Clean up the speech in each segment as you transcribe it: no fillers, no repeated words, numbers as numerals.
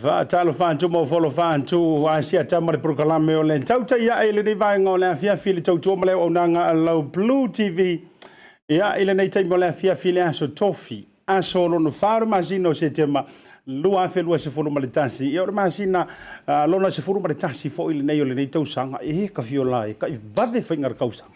Faatalofa atu ma ofo atu asia tama le polokalame o le tautai ae i lenei vaega o le afiafi le tautua ma le auaunaga a lau Blue TV. Ia, i lenei taimi o le afiafi le aso tofi, aso lona 4 o le masina o Setema 2021. Ia, o le masina lona 11 foi lenei o lenei tausaga. E ka fiola e, ka i vave faiga le kausaga.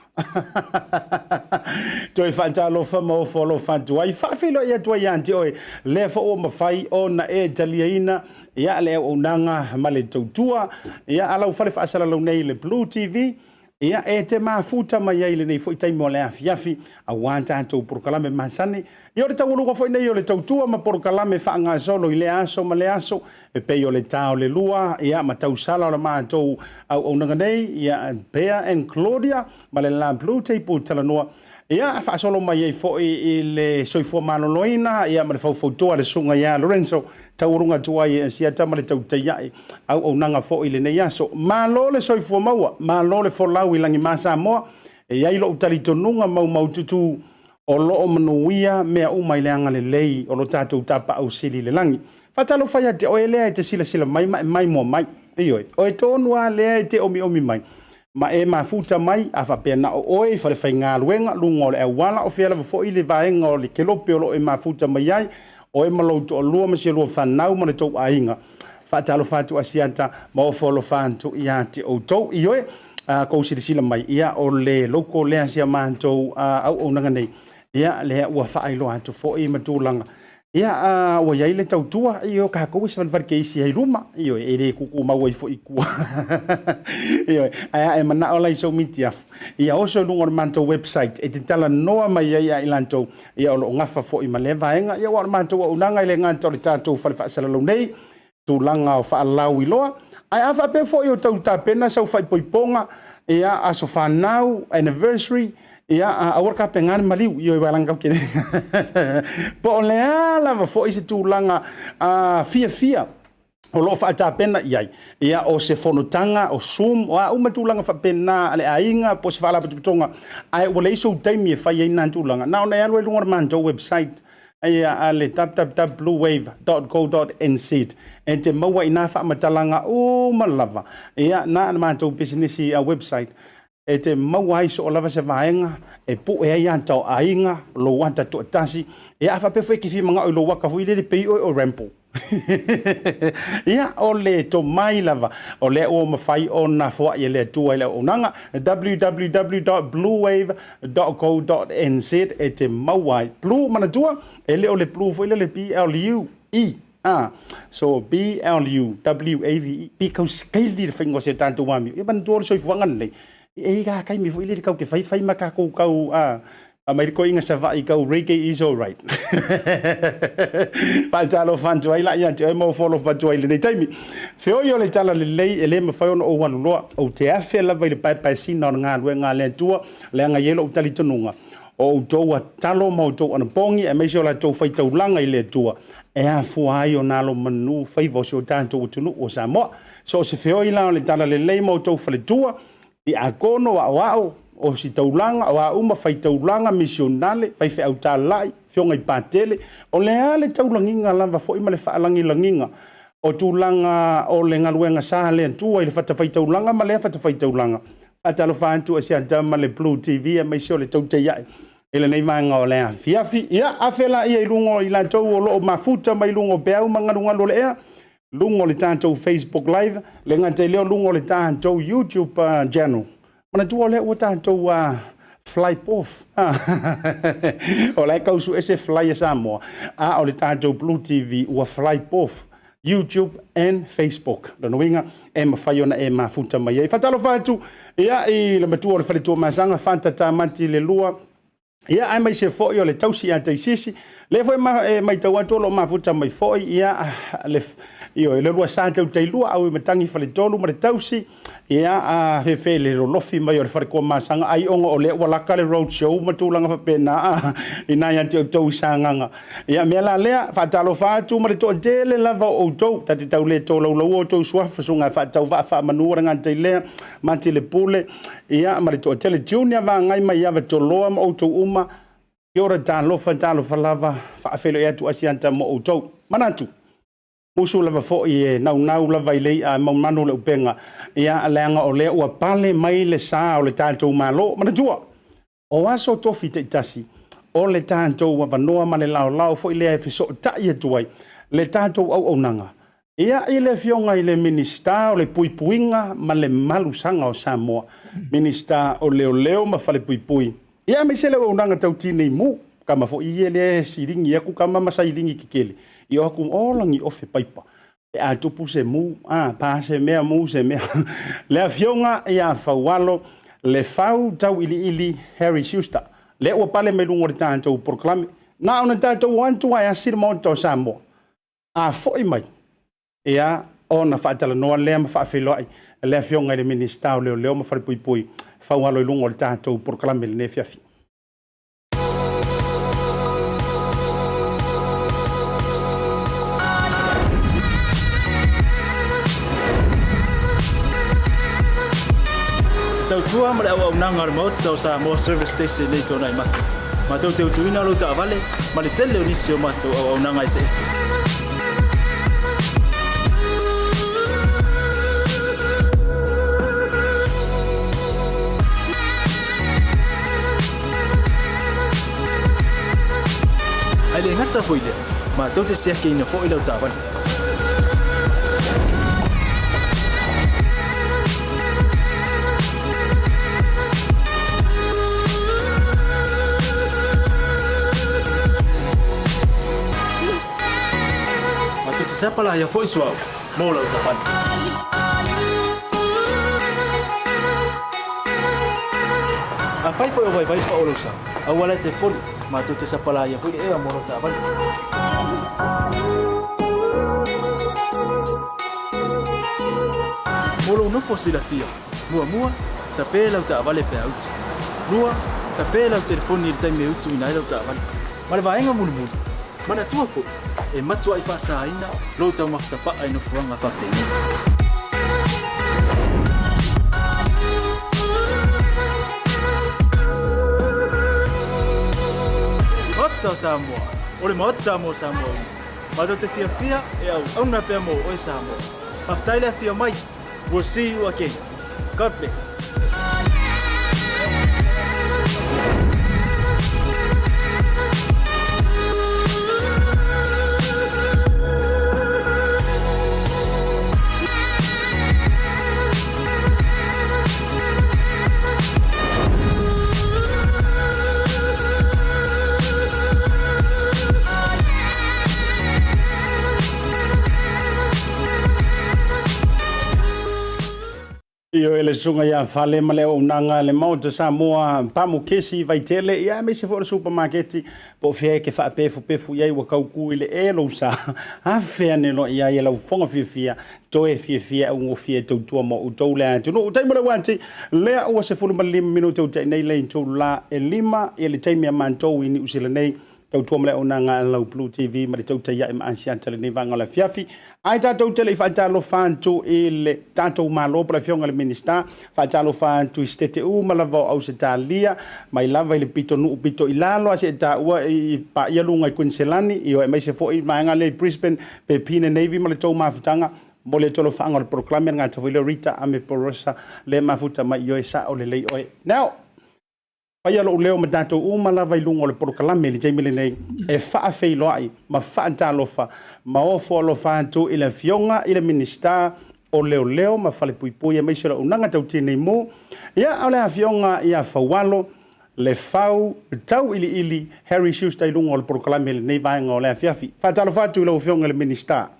Toe faatalofa ma ofo alofa atu ai, faafeiloai atu ai ia te oe, lea foi ua mafai ona e taliaina ia le auaunaga ma le tautua ia a lau fale faasalalau nei le Blue TV. Ia, e te mafuta mai ai lenei foi taimi o le afiafi, aua tatou polokalame masani. Ia, o le taualuga foi nei o le tautua ma polokalame faagasolo i lea aso ma lea aso, e pei o le ta o le lua, ia, ma tausala o le matou auaunaga nei, ia, Bea and Claudia ma le la Blue Table Talanoa. Ia, faasolo mai ai foi i le soifua maloloina, ia, ma le faufautua a le susuga ia Lorenzo, taualuga atu ai e Asiata ma le tautaia'i auaunaga foi i lenei aso. Malo le soifua maua, malo le folau i lagima Samoa. E i ai lou talitonuga maumaututu o lo o manuia mea uma i le agalelei o lo tatou Tapaau Sili i le lagi. Faatalofa ia te oe lea e te silasila mai ma e maimoa mai. Ioe, oe tonu lava lea e te omiomi mai ma e mafuta mai, a faapea na o oe i falefaigaluega, luga o le auala, o fea lava foi le vaega o le kelope o lo o e mafuta mai ai, oe ma lou toalua ma si a lua fanau ma le tou aiga. Faatalofa atu Asiata ma ofo alofa atu ia te outou. Ioe. kou silasila mai, ia, o le logo lea a si a matou auaunaga nei, ia, lea ua faailoa atu foi ma tulaga. Ia, ua i ai le tautua, ioe, tatou e savalivali keisi ai i luma, ioe, e le tutumau ai foi i tua. Ioe, ae a e manao la i sou mitiafu, ia oso i luga o le matou website e te talanoa mai ai ia i latou, ia o lo o gafa foi ma lea vaega. Ia aua o le matou auaunaga e le gata o le tatou fale faasalalau nei, tulaga o faalauiloa, ae a faapea foi o tau tapena sau faaipoipoga, ia, aso fanau, anniversary, ia, aua le tapena le maliu, ioe, aua leaga tatou te le po o le a lava foi se tulaga fiafia o lo o faatapena i ai, ia, o se fonotaga, o Zoom, o a uma tulaga faapena a le aiga po o se faalapotopotoga, ae ua leai sou taimi e fai ai na tulaga, na ona e alu ai i luga o le matou website, ia a le www.bluewave.co.nz e te maua i nā faamatalaga uma lava, ia na a le matou pisinisi website e te maua ai soo lava se vaega e pue ai ata o aiga, lou ata toatasi, ia a faapea foi e te fia manao i lou ata foi lele pei oe o Rambo. Ia, o le tomai lava o lea ua mafai ona foai e le Atua i le auaunaga www.bluewave.co.nz e te maua ai. Blue, manatua, e le o le blue foi lele B-L-U-E. Ah, so B-L-U-W-A-V-E, because kaili le faiga o se tatou amio. Ia manatua o le soifuaga lenei, e i ai taimi foi lele tatou te faifai ma tatou tau, ah, Aumai le toeaina Savaii kau reggae is alright. Faatalofa atu ai la ia te oe ma ou foalofa atu ai i lenei taimi. Feoi o le tala lelei e le mafai ona ou alu loa. Ou te afe lava i le paepaesina o le galuega a le Atua, leaga e i ai lou talitonuga, o outou atalo ma outou anapogi aemaise o la outou faitaulaga i le Atua e afua ai ona alomanu faiva o si o tatou atunuu o Samoa. So o se feoi la o le tala lelei ma outou faletua, Tiakono, aoao, ositaulaga, o a uma faitaulaga, misionale, faifeau talai, afioga i Patele, o le a le taulagiga lava foi ma le faalagilagiga o tulaga o le galuega sa a le Atua i le fatafaitaulaga ma lea fatafaitaulaga. Faatalofa atu e Siata ma le Blue TV aemaise o le tautei ae i lenei vaega o le afiafi. Ia, afe laia i luga o i latou o lo o mafuta mai luga o peau ma galugalu o le ea, luga o le tatou Facebook Live, le gata i lea o luga o le tatou YouTube channel. Manatua o lea ua tatou fly off. O la e tau sue se fly a Samoa, a o le tatou Blue TV ua fly off YouTube and Facebook. Lona uiga, e mafai ona e mafuta mai ai. Faatalofa atu ia i le matua o le faletua Masaga, Fanta Tamati le lua, Ia, aemaise foi o le tausi ia Taisisi, lea foi e matau atu o lo o mafuta mai foi ia le ioe le lua sa tautailua au i matagi faletolu ma le tausi ia a fefe le lolofi mai o le fale Tuamasaga ai ona o lea ua laka le road show ma tulaga faapena a ina ia te outou i Sagaga. Ia mea la lea faatalofa atu ma le toatele lava o outou ta te tau le tolaulaua outou suafa susuga faatauvaa faamanu le gata i lea Mati le Pule Ia, ma le toatele Junior Vagai mai Ava Toloa ma outou uma, kia ora talofa, talofa lava, faafeiloai atu Asiata mo outou. Manatu, musu lava foi e naunau lava i le i'a maumanu le upega, ia, leaga o lea ua pale mai le sa o le tatou Malo. Manatua, o aso tofi taitasi, o le tatou avanoa ma le laolao foi lea e fesootai atu ai le tatou auaunaga ia i le Afioga i le Minisita o le Puipuiga ma le Malusaga o Samoa, Minisita o Leoleo ma Falepuipui, ia aemaise le auaunaga tau tinei mu, kama foi ia lea e siligi atu kama ma sailigi kekele, i o atu o lagi ofe paipa. Pe a tupu se mu, a, pa se mea, mu se mea. Le Afioga ia Faualo Lefau Tauiliili Harry Schuster, lea ua pale mai luga o le tatou polokalame. Na ona tatou o atu lava e asi le Maota o Samoa. A foi mai, ia, ona faatalanoa lea ma faafeiloai le Afioga i le Minisita o Leoleo ma Falepuipui Faualo i luga o le tatou polokalame i lenei afiafi. Te tautua ma le auaunaga a le Maota o Samoa Service Station nei Tuanaimato. Matou te utuina lou taavale ma le tele o nisi o matou auaunaga eseese. Ae le gata foi i lea, matou te siakiina foi lau taavale. sapalaia foi suauu mo lau taavale. Afai foi o vaivai pao lou sa, aua la e te popole, matou te sapalaia foi le ea mo lau taavale. Mo lou nofo silafia, muamua, tape lau taavale pe a utu. Lua, tape lau telefoni i le taimi e utuina ai lau taavale. Ma le vaega mulimuli, manatua foi, e matuai faasaina lou taumafa tapaa i nofoaga faapenei. Maota o Samoa, o le Maota mo Samoa uma. Matou te fiafia e auauna pea mo oe Samoa. Faafetai le afio mai. We'll see you again. God bless. Ioe le susuga ia Fale ma le auaunaga le Maota Samoa, Pamu Kesi, Vaitele, ia aemaise foi o le supamaketi, po o fea e te faapefupefu i ai ua tautu i le e lou sa, afe ane loa i ai e lau fofoga fiafia, toe fiafia e augofie e tautua mo outou le atunuu. Taimi o le uati, lea ua 15 minute ua tea nei le itula e 5 ia le taimi a matou i Niu Sila nei, Tautua ma le auaunaga a lau Blue TV ma le tautai ae ma Asiata i lenei vaega o le afiafi. Ae tatou te le i faatalofa atu i le tatou Malo po o le Afioga i le Minisita, faatalofa atu i Setete uma lava o Ausetalia, mai lava i le pitonuu pito i lalo a seia taua i paia luga i Kuiniselani, ioe, aemaise foi vaega lea i Brisbane, Pepine Navy ma le tou mafutaga. Momoli atu alofaaga o le polokalame a le gata foi lea o Rita Ame Porosa lea e mafuta mai, ioe, sao lelei oe. Now! Faia lou leo ma tatou uma lava i luga o le polokalame i le taimi lenei e faafeiloai ma faatalofa ma ofo alofa atu i le Afioga i le Minisita o Leoleo ma Falepuipui aemaise o le Auaunaga Tau Tinei Mu, ia o le Afioga ia Faualo Lefau Tauiliili Harry Schuster i luga o le polokalame i lenei vaega o le afiafi. Faatalofa atu i lau Afioga i le Minisita.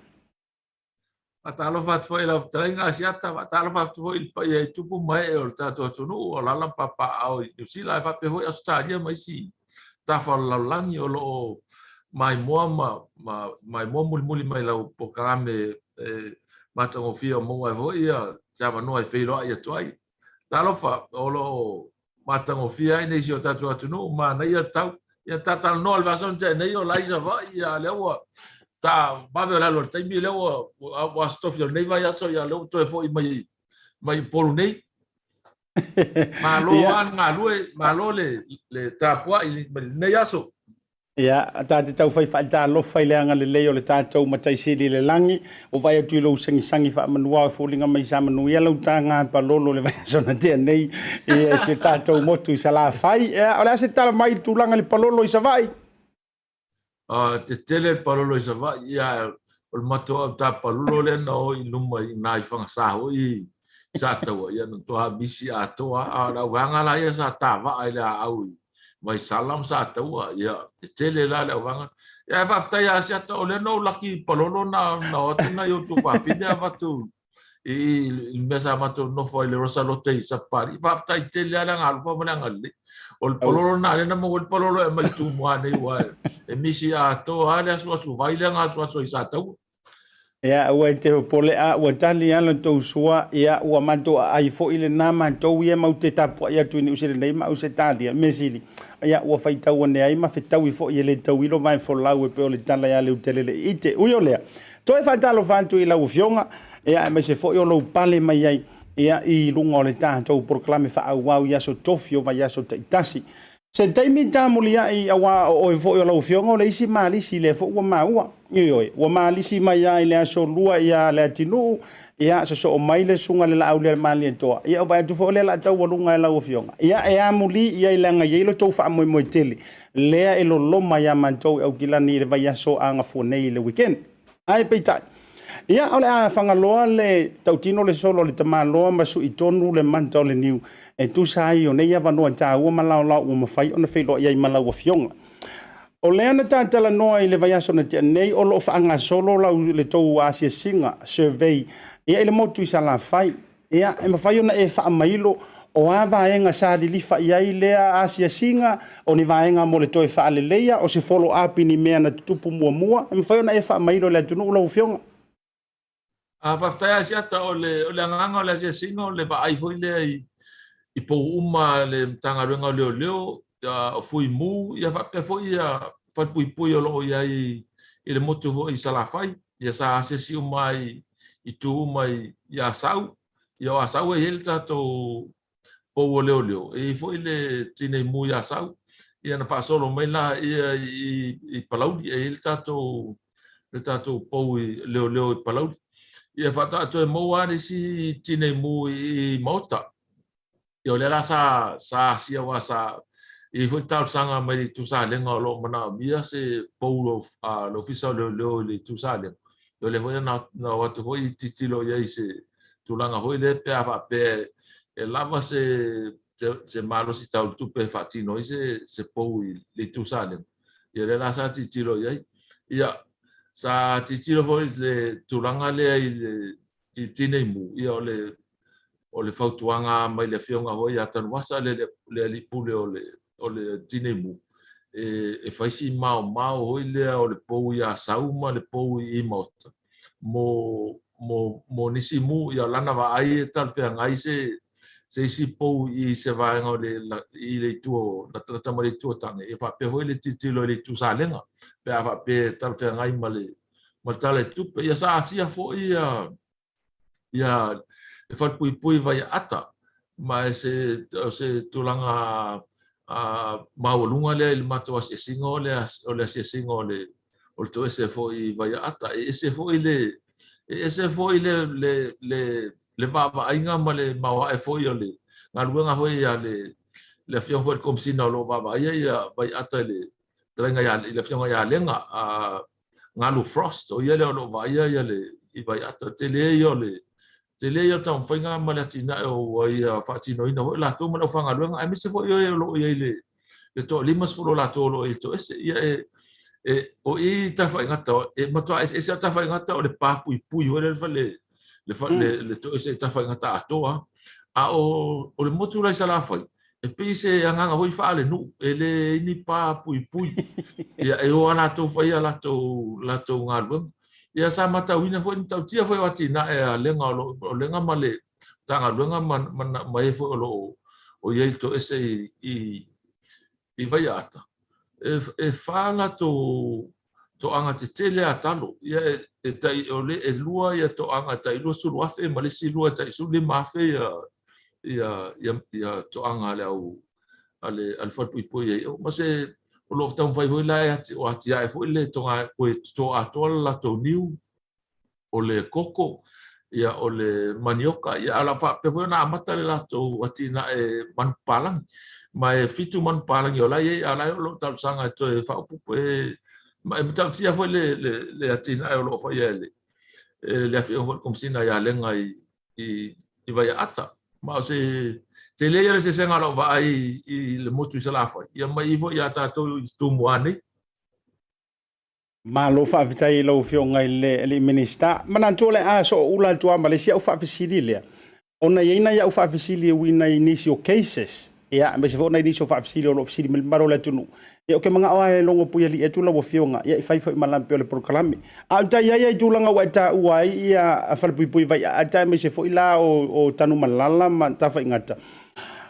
Faatalofa atu foi i lau fetalaiga Asiata, faatalofa atu foi i le paia i tupu ma ee o le tatou atunuu o alaala ma papaaao i Niu Sila ae faapea foi Ausetalia ma isi tafa o le lalolagi o lo o maimoa ma, ma maimoa mulimuli mai lau polokalame e matagofie o maua ai foi ia se avanoa e feiloai atu ai. Talofa, o lo o matagofie ai nei si o tatou atunuu, manaia le tau. Ia ta talanoa i le vaiaso na tea nei o la i Savaii, a lea ua ta vave o le alu o le taimi, lea ua ua Aso Tofi o lenei vaiaso, ia lea ua toe foi mai mai Upolu nei. Malo lava le galue, malo le le tapuai mai lenei aso. Ia, ta te tau fai faatalofa i le agalelei o le tatou Matai Sili i le lagi, ua vaai atu i lou sagisagi faamanuao e foliga mai sa manuia lau taga palolo i le vaiaso na tea nei i si o tatou motu i Salafai. Ia, o le a se tala mai i le tulaga i le palolo i Savaii? Tetele le palolo i Savaii, ia, o le matou au tapalolo lea na o i luma i ina i Fagasa foi i Sataua, ia na matua misi atoa lava. A o le auvaega la ia sa tavaa i le aau i Vaisala ma Sataua, ia, tetele la le auvaega. Ia, ae faafetai ia Asiata, o lea na ou laki i Palolo na, na o atu nai outou fafine avatu i, i le mea sa matou nofo ai i le Rosa Lote i Sapapalii. Faafetai tele lava le agalofa ma le agalelei. O le Palolo lena lea na maua ai le Palolo e aumai i Tumua nei, aua e misi atoa lava le asuasu vai lea na asuasu ai i Sataua. Ia, aua e te popole, a ua tali lava la outou sua, ia, ua matou aai foi lena matou ia matou te tapuai atu i Niu Sila nei ma Ausetalia. Mea sili, ia, ua faitau ane ai ma fetaui foi e le tauilo vae folau e pei o le tala ia Leutelele Iite. Ui o lea, toe faatalofa atu i lau Afioga, ia, aemaise foi o lou pale mai ai, ia, i luga o le tatou polokalame faaauau i aso tofi o vaiaso taitasi. Se taimi tamuliai aua o oe foi o lau afioga o le isi malisi lea foi ua maua. Ioe, ua malisi mai lava i le aso lua ia Leatinuu, ia sosoo mai le susuga i le Laaulialemalietoa. Ia ua vaai atu foi o lea o le a taualuga e lau afioga. Ia e amuli i ai leaga e i ai lo outou faamoemoe tele lea e loloma ia matou i Aukilani i le vaiaso a gafua nei i le weekend. Ae peitai, ia o le a Fagaloa le tautino le solo a le tamaloa ma sui tonu le manta o le niu e tusa ai o nei avanoa taua ma laolao ua mafai ona feiloai ai ma lau Afioga. O lea na ta talanoa i le vaiaso na tea nei, o lo o faagasolo lau le tou asiasiga, survey, ia i le motu i Salafai. Ia, e mafai ona e faamailo o a vaega sa lilifa i ai lea asiasiga, o ni vaega mo le toe faaleleia, o se follow up i ni mea na tutupu muamua, e mafai ona e faamailo i le atunuu lau Afioga? Faafetai Asiata, o le, o le agaga o le asiasiga o le vaai foi lea i, i pou uma a le Matagaluega o Leoleo, o Fuimu, ia faapea foi ia falepuipui o lo o i ai i le motu foi i Salafai. Ia sa asiasi uma ai i itu uma i, i Asau. Ia o Asau e i ai le tatou pou o leoleo, e i ai foi le tinei mu i Asau. Ia na faasolo mai la ia i, i Palauli, e i ai le tatou le tatou pou i leoleo i Palauli. Ia faatoa toe maua lava le isi tinei mu i, i Maota. Ia o lea la sa, sa asia aua sa i ai foi talosaga mai le Itu Salega o lo o manaomia se pou a le Ofisa o Leoleo i le Itu Salega. Ia o lea foi na, na o atu foi tilotilo i ai i se tulaga foi lea pe a faapea e lava se, se, se malosi tau tupe e faatino ai se, se pou i le Itu Salega. Ia lea la sa tilotilo i ai. Ia, sa tilotilo foi i le tulaga lea i le i tinei mu, ia o le o le fautuaga mai le afioga foi ia Tanuvasa le le alii pule o le o le tinei mu, e, e fai si maomao foi lea o le pou i Asau ma le pou i Maota mo mo mo nisi mu, ia lana vaai e talafeagai se se isi pou i se vaega o le i le itu o latalata ma le itu o Tage, ia faapea foi le tilotilo i le itu Salega pe a faapea e talafeagai ma le ma le Tala i Tupe. Ia sa asia foi ia ia le falepuipui Vaiaata, ma e se, o se tulaga maualuga lea i le matou asiasiga o le, o le asiasiga o le, o le toese foi i Vaiaata. E ese foi le, e ese foi le, le, le, le vaavaaiga ma le maoae foi o le galuega foi a le, le afioga foi i le Komesina o lo o vaavaaia ia Vaiaata i le fetalaiga ia, i le afioga ia Lega, a Galu Frost, o ia lea o lo o vaaia ia le i Vaiata. Tele ia o le tele ia o le taumafaiga ma le atinae o ua ia faatinoina foi latou ma le aufaigaluega, aemaise foi o e o lo o i ai le le toa-50 o latou o lo o i ai toese. Ia e, e, o i Tafaigata, e matua eseese lava Tafaigata o le pa puipui foi lea le, le, le, le toese i Tafaigata atoa. A o, o le motu la i Salafai, e pei se agaga foi faalenuu, e leai ni pa puipui. Ia, e o lava latou fai a latou, latou galuega. Ia, sa matauina foi, matautia foi o atinae a Lega o lo, o Lega ma le Matagaluega ma, ma, ma e foi o lo o, o i ai toese i, i, i Vaiaata, e, e fa latou toaga tetele a talo. Ia, e, e tai, o le, e lua ia toaga tai 20,000 ma le isi lua tai 15,000 ia, ia, ia, ia toaga a le au, a le, a le falepuipui ai. Ma se, o lo o taumafai foi la e ati, o atiae foi le toga, toe toto atoa le latou niu, o le koko, ia, o le manioka, ia, a o le a faapea foi ona amata le latou atinae manupapalagi. Ma e 7 manupapalagi o la e i ai, a o la e o lo o talosaga e toe faaopoopo. E, ma e matautia foi le, le, le atinae o lo o faia e le, e le Afioga foi i le Komesina ia Lega i, i, i Vaiaata. Ma o se tele ia le eseesega o lau vaai i, i le motu i Salafai, ia ma i foi ia tatou i Tumua nei. Malo faafetai i lau Afioga i le alii Minisita. Manatu o le a sooula atu lava ma le isi au faafesili lea, ona e i ai nai au faafesili e uiga i nisi o cases, ia, aemaise foi o nai nisi o faafesili o lo o fesili mai le mamalu o le atunuu. Ia, ou te manao lava e logo puialii atu lau Afioga, ia, e fai foi ma lampe o le polokalame. A o tai ai i tulaga ua e taua ai ia Falepuipui Vaiaata aemaise foi la o Tanumalala ma Tafaigata,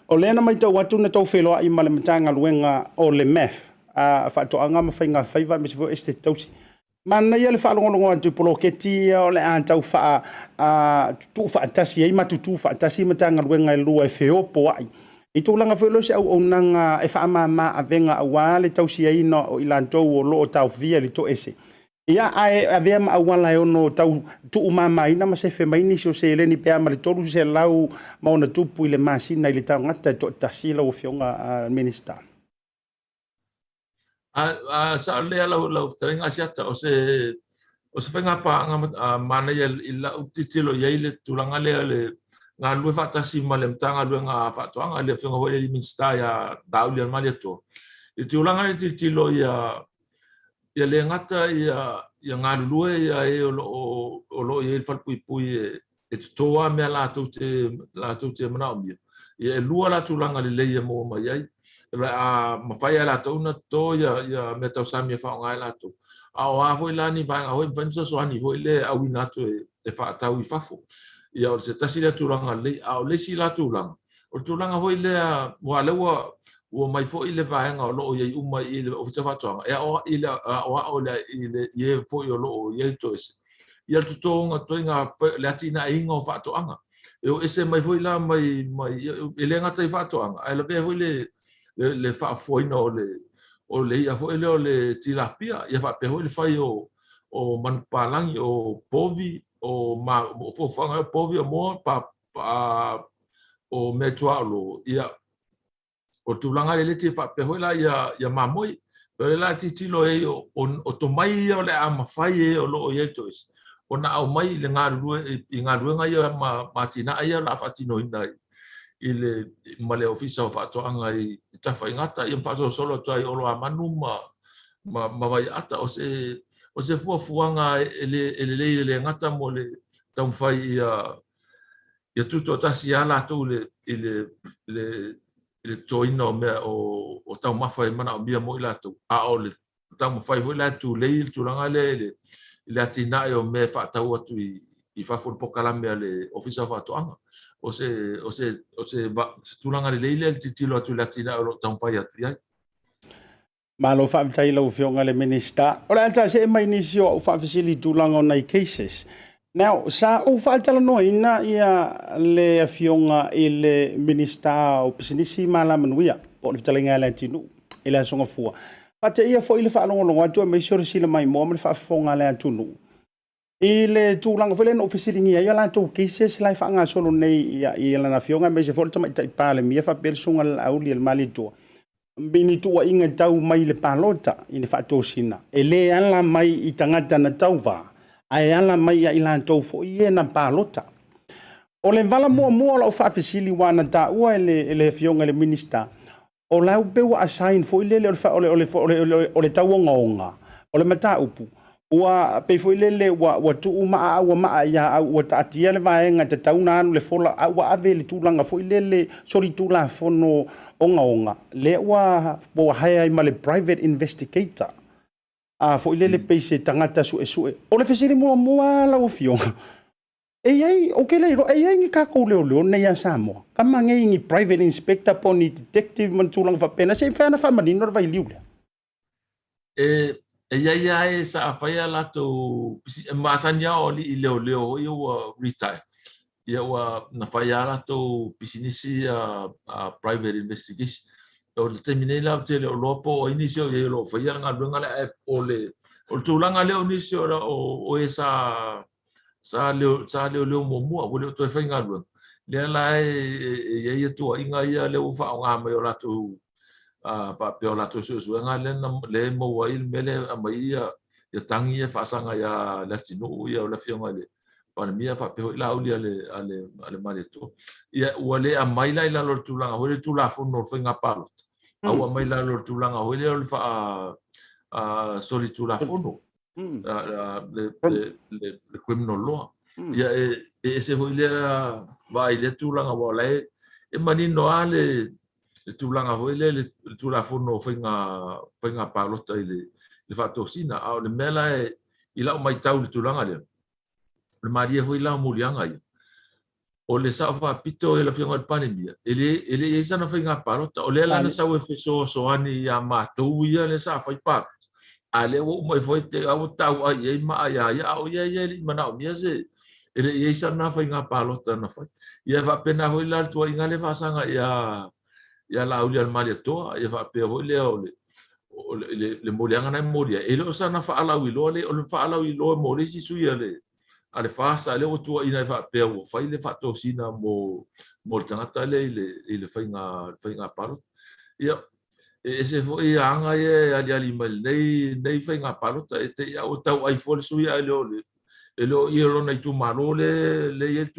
o lea na matau atu na tou feiloai ma le Matagaluega o le MEF, a Faatoaga ma Faiga Faiva aemaise foi o Esetete Tausi. Manaia le faalogologo atu i poloketi ia o le a tau faa tuufaatasi ai ma tutu faatasi Matagaluega e lua e feopoai i tulaga foi lea o se auaunaga e faamama avega aua le tausiaina o i latou o lo o taofia i le toese. Ia, ae avea ma auala e ono tau tuumamaina ma sefe mai nisi o seleni pe a ma le 300 ma ona tupu i le masina i le tagata e toatasi lau Afioga Minisita. A sao lelei lava lau fetalaiga Asiata, o se o se faiga paaga manaia i lau tilotilo i ai le tulaga lea le galulue faatasi ma le Matagaluega a Faatoaga, le Afioga foi i le Minisita ia Laauli Malietoa. I le tulaga lea e tilotilo ia Ia le gata ia ia galulue ia e o lo o i ai i le falepuipui e toto lava mea latou te manaomia. Ia e lua la tulaga lelei e maua mai ai. O le a mafai e latou ona toto ia mea tausami e faaaoga e latou. A o a foi la ni vaega foi e mafai ona fesoasoani foi le auina atu e faatau i fafo. Ia o se tasi lea tulaga lelei. A o le isi la tulaga, o le tulaga foi lea, aua o lea ua omai foi le vaega o lo o i ai uma i le Ofisa o Faatoaga e aoao i e foi o lo o i ai le toese, ia le totoga ituaiga le atinaeina o faatoaga. E o ese mai foi la mai e le gata i faatoaga, ae lavea foi le faafofoaina o le i'a foi lea o le tilapia, ia faapea foi le fai o manupapalagi, o povi, o fuafuaga o povi, o moa, o meatuaolo, ia o le tulaga lea te faapea foi la ia mamoe. O le la tilotilo ai o tomai ia o le a mafai e o lo o i ai toese ona aumai i le galulue i galuega ia ma atinae ia o le a faatinoina i le ma le Ofisa o Faatoaga i Tafaigata, ia ma faasolosolo atu ai i Oloamanu ma Vaiaata. O se fuafuaga e lelei e le gata mo le taumafai ia tutoatasi lava latou i le totoina o mea o taumafa e manaomia mo i latou, a o le taumafai foi la e tulei le tulaga lea i le atinae o mea e faatau atu i fafo, le polokalame a le Ofisa o Faatoaga. O se tulaga lelei lea le tilotilo atu i le atinae o lo o taumafai atu i ai. Malo faafetai i lau Afioga i le Minisita. O le a ta see mai nisi o au faafesili i tulaga o nai cases. Now, sa ou faatalanoaina ia le Afioga i le Minisita o Pisinisi ma Alamanuia, po o le fetalaiga ia Leatinuu i le Aso Gafua. Faateia foi le faalogologo atu aemaise o le silamaimoa ma le faafofoga a le atunuu i le tulaga foi lea na ou fesiligia ai a latou cases la e faagasolo nei i lana afioga aemaise foi le Tamaitai Palemia faapea le Susuga i le Laauli a le Malietoa i ni tuuaiga e tau mai i le palota i le faatosina e le ala mai i tagata na tauva ae ala mai ia i latou foi ia na palota. O le vala muamua o lau faafesili ua na taua e le afioga i le Minisita, o la pe ua assign foi lele o le tauogaoga o le mataupu ua pei foi lele ua tuu maa ua maa ia au ua taatia le vaega e tatau ona alu le fola a ua ave le tulaga foi lele solitulafono ogaoga lea ua hire ai ma le private investigator a foi lele pei se tagata suesue. O le fesili muamua lau afioga, e i ai, ou te le iloa, e i ai ni tatou leoleo nei ia Samoa, kama nei ni private inspector po ni detective ma ni tulaga faapena, se i fai ana faamanino le vailiu lea. E i ai lava e sa faia latou masani lava o alii leoleo foi ia ua retire. Ia ua na fai lava latou pisinisi private investigation. O le taimi nei la ou te le o iloa po o ai nisi o i ai o lo o faia le galuega lea, ae o le tulaga lea o nisi o e sa leoleo muamua ua le o toe faigaluega, lea la e i ai tuuaiga ia lea ua faaaoga mai o latou faapea o latou suesuega lea e maua ai le mea lea e aumai ia tagi ia faasaga ia Leatinuu, ia o le afioga i le Palemia faapea foi Laauli a le Malietoa. Ia ua le aumai la i lalo o le tulaga foi le Tulafono o le Faiga Palota, a ua aumai i lalo o le tulaga foi lea o le faa solitulafono, le criminal law. Ia e ese foi lea vaai i lea tulaga, aua o la e manino lava le tulaga foi lea le Tulafono o Faiga Palota i le faatosina. A o le mea la i lau matau i le tulaga lea, o le malie foi la o moliaga ia, o le sao faapito e le afioga i le Palemia, e le i ai sana faiga palota. O lea la na sau e fesoasoani ia matou ia lea sa fai palota, a lea ua uma ifo ai te au ua tauai i ai maa ia ia, a o ia ia e le i manaomia se, e le i ai sana faiga palota na fai. Ia e faapena foi la le tuuaiga lea faasaga ia Laauli a le Malietoa, ia faapea foi lea o le moliaga na e molia, e le o sana faalauiloa lea, o le faalauiloa mo le isi sui a le FAST, a lea ua tuuaiina ai faapea ua fai le faatosina mo le tagata lea i le faiga palota. Ia, e ese foi aga ia e aliali mai lenei faiga palota, e te i a ua tauai fua le sui ae e le o ia lona itumalo le i ai le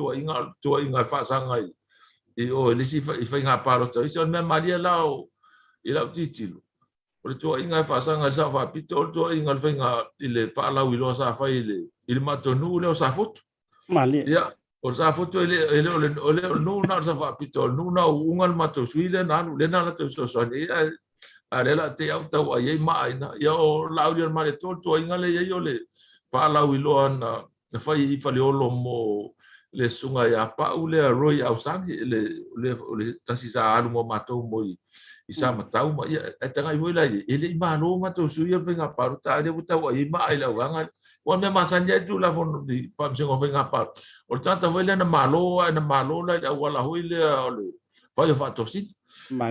tuuaiga e faasaga i o i le isi i faiga palota. Isi o le mea malie la i lau tilotilo. O le tuuaiga e faasaga i le Sao Faapito o le tuuaiga i le faiga i le faalauiloa sa fai i le i le matou nuu lea o Safotu. Malie. Ia, o le Safotu e le e le o le o le nuu na o le Sao Faapito, o le nuu na uuga le matou sui lea na alu, lea na latou fesoasoani ai, ae a lea la te au tau ai ai maa ina. Ia o Laaulialemalietoa le tuuaiga lea i ai o le faalauiloa na na fai i Faleolo mo le susuga ia Pau lea Roy Ausage, le, le, le tasi sa alu mo matou mo i, i Samatau ma ia, e tagai foi la i, e le i malo matou sui o le faiga palota, a lea ua tau ai maa i le auvaega. Ua mea masani ai tulafono i faamasinoga o faiga palota. O le tagata foi lea na malo, ae na malo la i le auala foi lea o le fai o faatosina.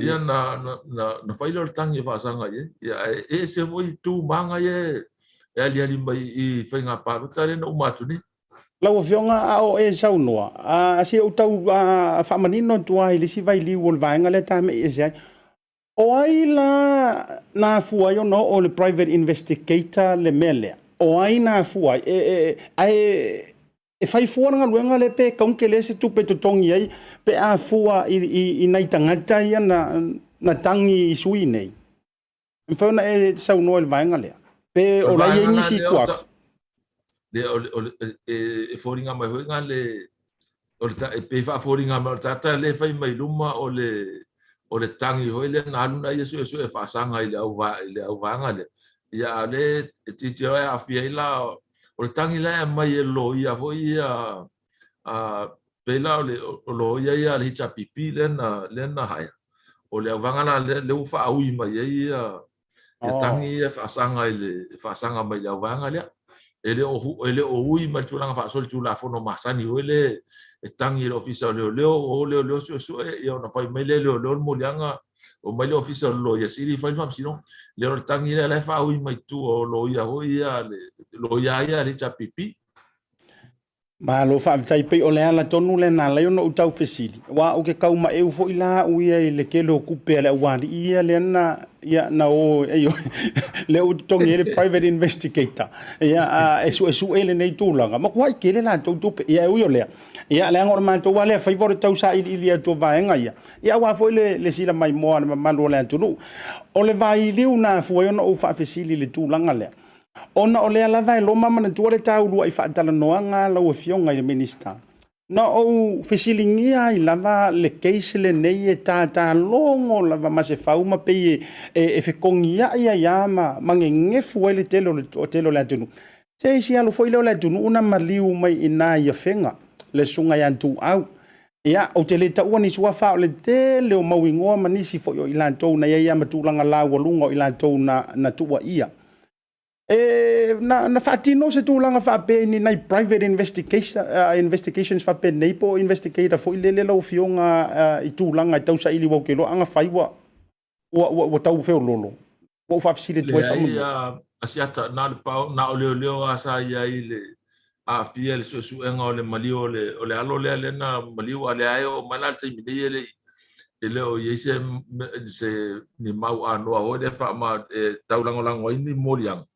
Ia na, na, na, na fai lea o le tagi e faasaga i ai. Ia, ae ese foi tu maga ia e aliali mai i faiga palota lea na uma atu nei. Lau Afioga, a o e saunoa, a, se i ou tau faamanino atu lava i le isi vailiu o le vaega lea ta mei ese ai. O ai la na afua ai ona oo le private investigator le mea lea? O ai na afua ai? E, e, ae e fai fua le galuega lea pe kaunke lea se tupe e totogi ai pe a fua i, i, i nai tagata ia na, na tagi i sui nei? E mafai ona e saunoa i le vaega lea? Pe o la e i ai nisi i tua atu? Le, o, o, e, e foliga mai foi nga le, o le, e pei faafoliga mai o le tagata lea e fai mai luma o le, o le tagi foi lea na alu na ia suesue faasaga i le au, i le auvaega lea. Ia a le e tilotilo e aafia ai la, o le tagi la e aumai e loia foi ia, a pei la o le o loia ia a le HRPP lea na lea na hire. O le auvaega la lea, lea ua faaui mai ai ia ia tagi ia faasaga i le faasaga mai i le auvaega lea. E le o e le o ui mai le tulaga faasolitulafono masani foi le e tagi i le ofisa o leoleo, o leoleo suesue, ia ona fai mai lea e leoleo le moliaga, o mai le ofisa o le loia sili fai le faamasinoga. Lea o le tagi lea la e faaui mai tua o loia foi ia le loia ia a le HRPP. Malo faafetai pei o le ala tonu lea na ala ai ona ou tau fesili, aua ou te tau maeu foi la au ia i le tele o tupe a le aualii ia lea na ia na o ai lea ua totogi ai le private investigator ia a, e suesue lenei tulaga matuai tele latou tupe. Ia e ui o lea, ia leaga o le matou lava lea faiva o le tau sailiili atu o vaega ia, ia aua foi le, le sila maimoa a le mamalu o le atunuu. O le vailiu na afua ai ona ou faafesili i le tulaga lea, Ona o lea lava e loma manatua le tauluai faatalanoaga a lau Afioga i le Minisita, na ou fesiligia ai lava le case lenei e tatalogo lava ma se fau ma pei e fekogiai ai lava ma, ma gegefu ai le tele o le, tele o le atunuu. Se isi alo foi lea o le atunuu na maliu mai i ina i Afega, le susuga ia Tuau. Ia, ou te le taua ni suafa, o le tele o mau igoa ma nisi foi o i latou na i ai lava ma tulaga laualuga o i latou na, na tuuaia. E, na, na faatino se tulaga faapea i ni nai private investigation, investigations faapenei po o investigator foi lele lau Afioga i tulaga e tau saili aua ou te iloa ana fai ua, ua, ua, ua tau feololo. Ua ou faafesili atu ai faamolemole. Leai, Asiata, na o le pau, na o leoleo lava sa i ai i le aafia i le suesuega o le maliu o le, o le alo lea lea na maliu, a o lea e oo mai la i le taimi nei e le i, e le o i ai se, se ni mau anoa foi lea faama, e taulagolago ai ni moliaga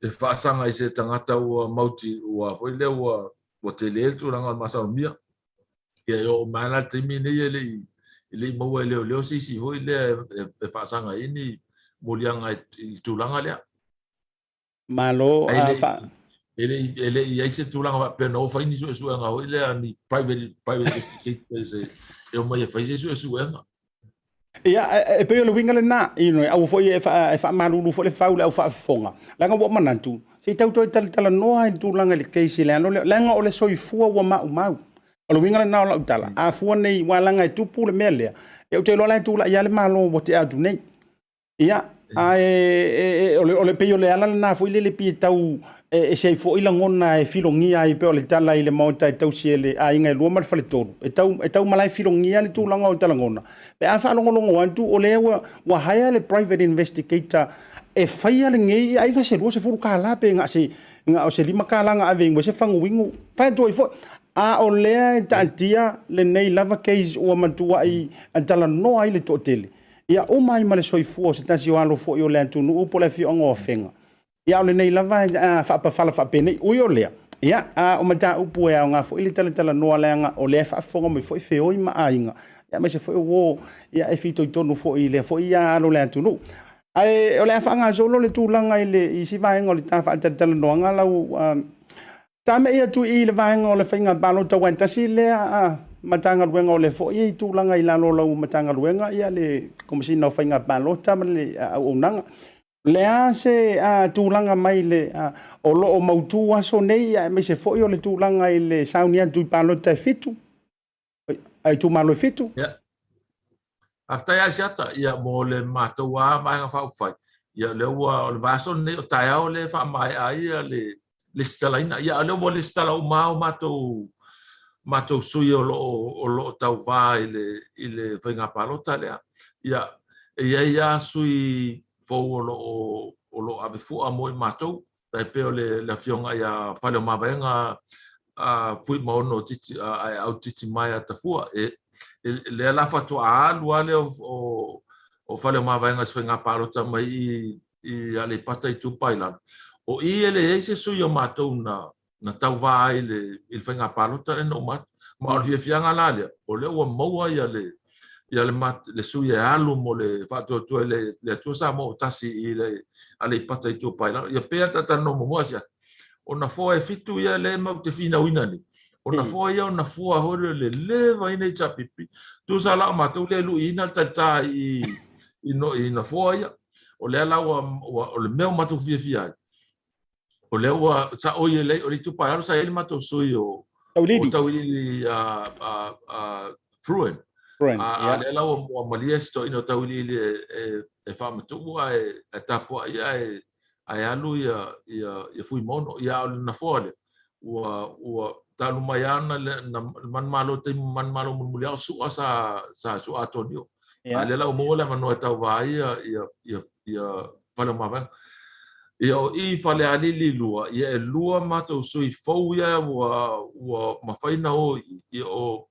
e faasaga i se tagata ua mauti, ua foi lea ua, ua tele le tulaga o le masalomia. Ia e oo mai la i le taimi nei e le i, e le i maua e leoleo se isi foi lea e faasaga ai ni moliaga i le tulaga lea. Malo a fa... E le i, e le i i ai se tulaga faapea na o fai ni suesuega foi lea, ni private, private investigators e, e omai e fai se suesuega. Ia, e pei o le uiga lena, you know, aua foi e, fa, e faamalulu foi le fau le au faafofoga. Leaga ua ou manatu, se i tau toe talatalanoa i le tulaga i le case i le alo lea, leaga o le soifua ua maumau. O le uiga lena o lau tala, a fua nei, ua leaga e tupu le mea lea, ia ou te iloa la e tulai lava le Malo ua tea atu nei. Ia, ae e, e, o le, o le pei o le ala lena foi lele pei e tau e ese ai foi lagona e filogia ai pei o le tala i le maota e tausi e le aiga e lua ma le faletolu. E tau, e tau malae filogia le tulaga o talagona. Pe a faalogologo atu o lea ua, ua hire le private investigator e faia lenei ai ga se $20 pe ga se ga o se $5 na ave i se faguinu. Fai atu ai foi. A o lea e taatia lenei lava case ua matuai talanoa ai le toatele. Ia uma ai ma le soifua o se tasi o alo foi o le atunuu po o le afioaga o Afega. Ia a o lenei lava e faapafala faapenei. Ui o lea, ia, a o mataupu e aoga foi le talatalanoa leaga o lea e faafofoga mai foi feoi ma aiga, ia aemaise foi o uo ia e fitoitonu foi i lea foi alo o le atunuu. Ae o le a faagasolo le tulaga i le isi vaega o le ta faatalatalanoaga lau tame'i atu i le vaega o le faiga palota aua e tasi lea Matagaluega o lea foi e i tulaga i lalo o lau Matagaluega ia le Komesina o Faiga Palota ma le Auaunaga. O le a se tulaga mai le o lo o mautu aso nei aemaise foi o le tulaga i le sauni atu i palota e fitu, a itumalo e fitu? Ia. Faafetai Asiata, ia mo le matou lava Vaega Faaupufai, ia o lea ua o le vaiaso lenei o taeao lea e faamaea ai ia le lesitalaina. Ia a o lea ua lesitala uma lava o matou matou sui o lo o o lo o tauva i le i le faiga palota lea. Ia e i ai lava sui fou o lo o o lo o ave fua mo i matou. Tai pei o le, le afioga ia Faleomavaega a Fuimaono Titi, Aeau Titimaea Tafua. E, e, lea la faatoa alu lava lea o, o, o Faleomavaega i se faiga palota mai i, i Aleipata Itupa i Lalo. O i e leai se sui o matou na, na tauvā ai i le, i le faiga palota lea na uma atu. Ma o le fiafiaga la lea, o lea ua maua ia le, ia le, le sui e alu mo le faatuatua i le, le Atua Samoa ua tasi i le Aleipata Itupa i Lalo. Ia pei lava talatalanoa muamua Asiata, o nofoa e fitu ia lea matou te finauina nei, o nofoa ia o nofoa foi lea le leva ai nei HRPP. Tusa la o matou lea e luiina le talita i, i, no, i nofoa ia. O lea la ua, ua, o le mea ua matou fiafia ai, o lea ua sa'o i le o le itupa i lalo sa i ai le matou sui o Tauiliili. o Tauiliili a a a Fruin. Fruin, A, a yeah. lea la ua, ua malie si toeaina o Tauiliili e, e, e faamatuu ae, ae tapuai ae, ae alu ia, ia, ia Fuimaono. Ia a o le nafoa lea, ua, ua talu mai lava ona le, na, le manumalo taimi manumalo mulimuli lava o Su'a sa, sa Su'a Atonio. Yeah. A lea la ua maua le avanoa e tauva ai ia, ia, ia, ia Faleomavaega. Ia o i Falealili 2, ia e lua matou sui fou ia ua, ua mafai ona o i, ia o,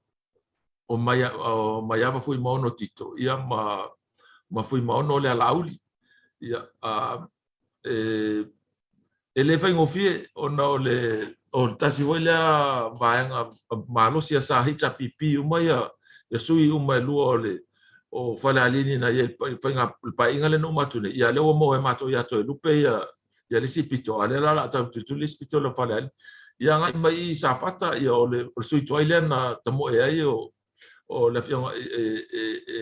o, Maia, o Maiava Fuimaono Tito, ia ma, ma Fuimaono Lealauli. Ia, a, e, e le faigofie ona o le o le tasi foi lea vaega malosi a sa HRPP uma ia ia sui uma e lua o le o Falealili na i ai i le faiga le paeaiga lea na uma atu nei, ia lea ua maua e matou ia Toelupe ia ia le isi pito, a lea la o le a tau tulituli le isi pito lea o Falealili. Ia agai mai i Safata, ia o le o le sui tuai lea na tamoe ai o o le afioga e e e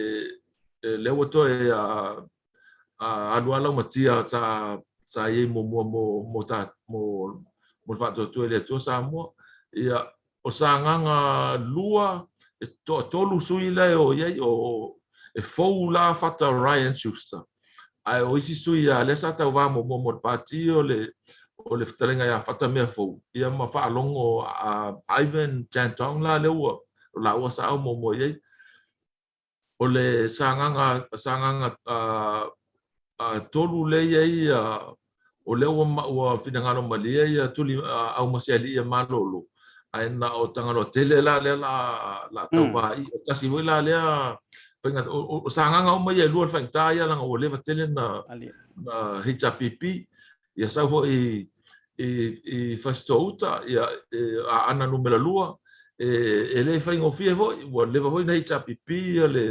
e lea ua toe a alu lava laumatia sa sa i ai muamua mo mo ta mo mo le Faatuatua i le Atua Samoa. Ia o Sagaga 2 e toatolu sui la e o i ai o e fou la Fata Ryan Schuster. Ae o isi sui a lea sa tauvā muamua mo le pati o le o le fetalaiga ia Fata Meafou ia ma Faalogo a Ivan Chantong la lea ua laua sa au muamua i ai. O le Sagaga Sagaga 3 lea i ai o lea ua ua finagalo malie ia Tuli Aumasialii ia malolo ae na o Tagaloa tele la lea la la tauva i o tasi foi la lea faiga o Sagaga uma ia e lua le faigata ia leaga ua leva tele na na HRPP ia sau foi i i Fasitoo-uta ia Aana numera 2 e e le faigofie foi ua leva foi na HRPP ia le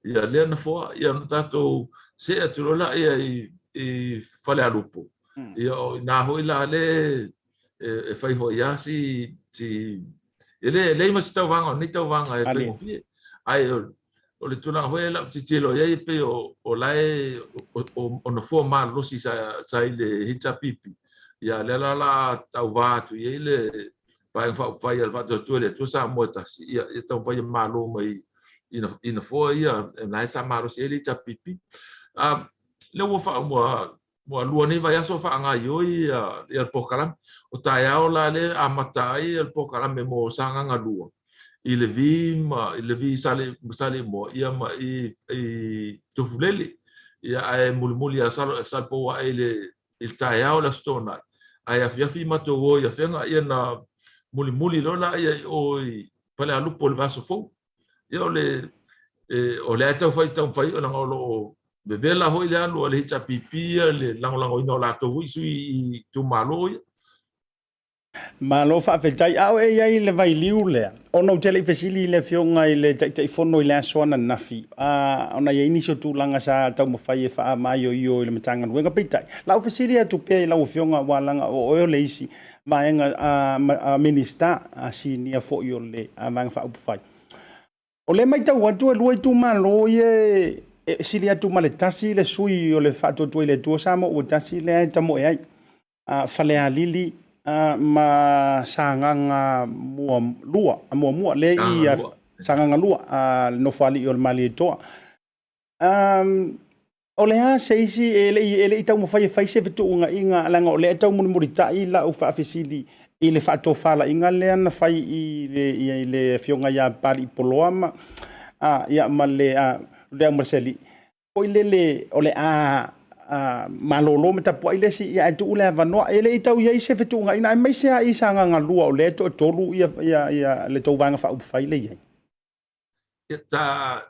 ia lea nofoa ia ona tatou see atu loa laia i i Falealupo ia o i ina foi la le e fai foi lava si si e le leai ma se tauvaga o lenei tauvaga e faigofie ae o le tulaga foi lea lau tilotilo i ai e pei o o la e o o nofoa malolosi sa sa i le HRPP ia lea la la tauva atu i ai le Vaega Faaupufai a le Faatuatua i le Atua Samoa e Tasi ia ia taumafai e malo mai i nofoa ia na e sa malosi ai le HRPP. A lea ua faa ua ua lua nei vaiaso o faagaoioi ia le polokalame. O taeao la lea e amata ai le polokalame mo Sagaga 2 i Levi ma i Levi Saleimoa ia ma i i Tufulele. Ia ae mulimuli ia Salepou ae i le i le taeao le Aso Toonai, ae afiafi matou o i Afega, ia na mulimuli loa laia i o i Falealupo i le vaiaso fou. Ia o le, e, o lea e taufai taumafai leaga o lo o vevela foi le alu a le HRPP ia le lagolagoina o latou foi sui i itumalo ia. Malo faafetai. A o e i ai i le vailiu lea, ona ou te le i fesili i le Afioga i le Taitaifono i le aso ananafi, ona e i ai nisi o tulaga sa taumafai e faamaioio i le Matagaluega. Peitai, o lau fesili atu pea i lau Afioga aua leaga o oe o le isi vaega a Minisita, a Sinia foi o le Vaega Faaupufai. O lea e matau atu e 2 itumalo ia e sili atu ma le tasi le sui o le Faatuatua i le Atua Samoa ua Tasi lea e tamoe ai. Falealili ma Sagaga 1 lea i Sagaga 2, le nofoalii o le Malietoa. O le a se isi e le i taumafai e fai se fetuunaiga, leaga o lea e taumulimulitai lau faafesili i le faatofalaiga lea na fai i le afioga ia Papalii Poloa ma, ia, ma le Leaumaselii, foi lele o le a malolo ma tapuai le isi, ae tuu le avanoa. E le i tau i ai se fetuunaiga, aemaise lava i Sagaga 2 o lea e toatolu le tou Vaega Faaupufai lea e i ai. Ia,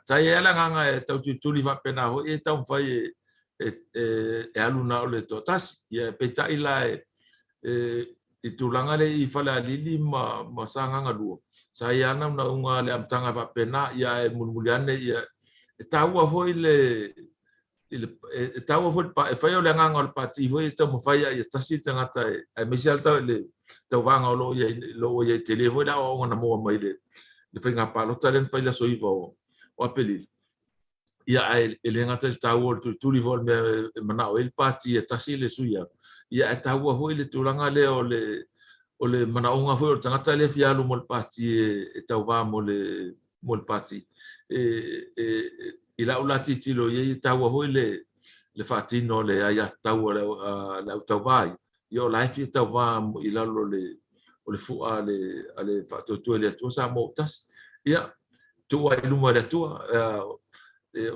ta i ai le agaga e tau tulituli faapena foi e taumafai e alu na o le toatasi. Ia, peitai la i tulaga lea i Falealili ma Sagaga 2, sa i ai lava naunautaiga i le amataga e faapena, ia ae mulimuli ane, ia, e taua foi le e taua foi e fai o le agaga o le pati foi e taumafai a ia tasi le tagata aemaise lava le tauvaga o lo o i ai tele foi le aoaoga na maua mai le faiga palota lea na fai i le aso 9 o Aperila. Ia, ae e le gata i le taua o le tulituli foi o le mea e manao ai le pati ia tasi le sui alu, ia ae taua foi le tulaga lea o le manaoga foi o le tagata lea e fia alu mo le pati e tauva mo le mo le pati. I lau la tilotilo i ai, e taua foi le faatino o le aiatatau a le au tauva ia, ia o la e fia tauva i lalo o le fua a le Faatuatua i le Atua Samoa ua Tasi. Ia, tuu ai i luma e le Atua,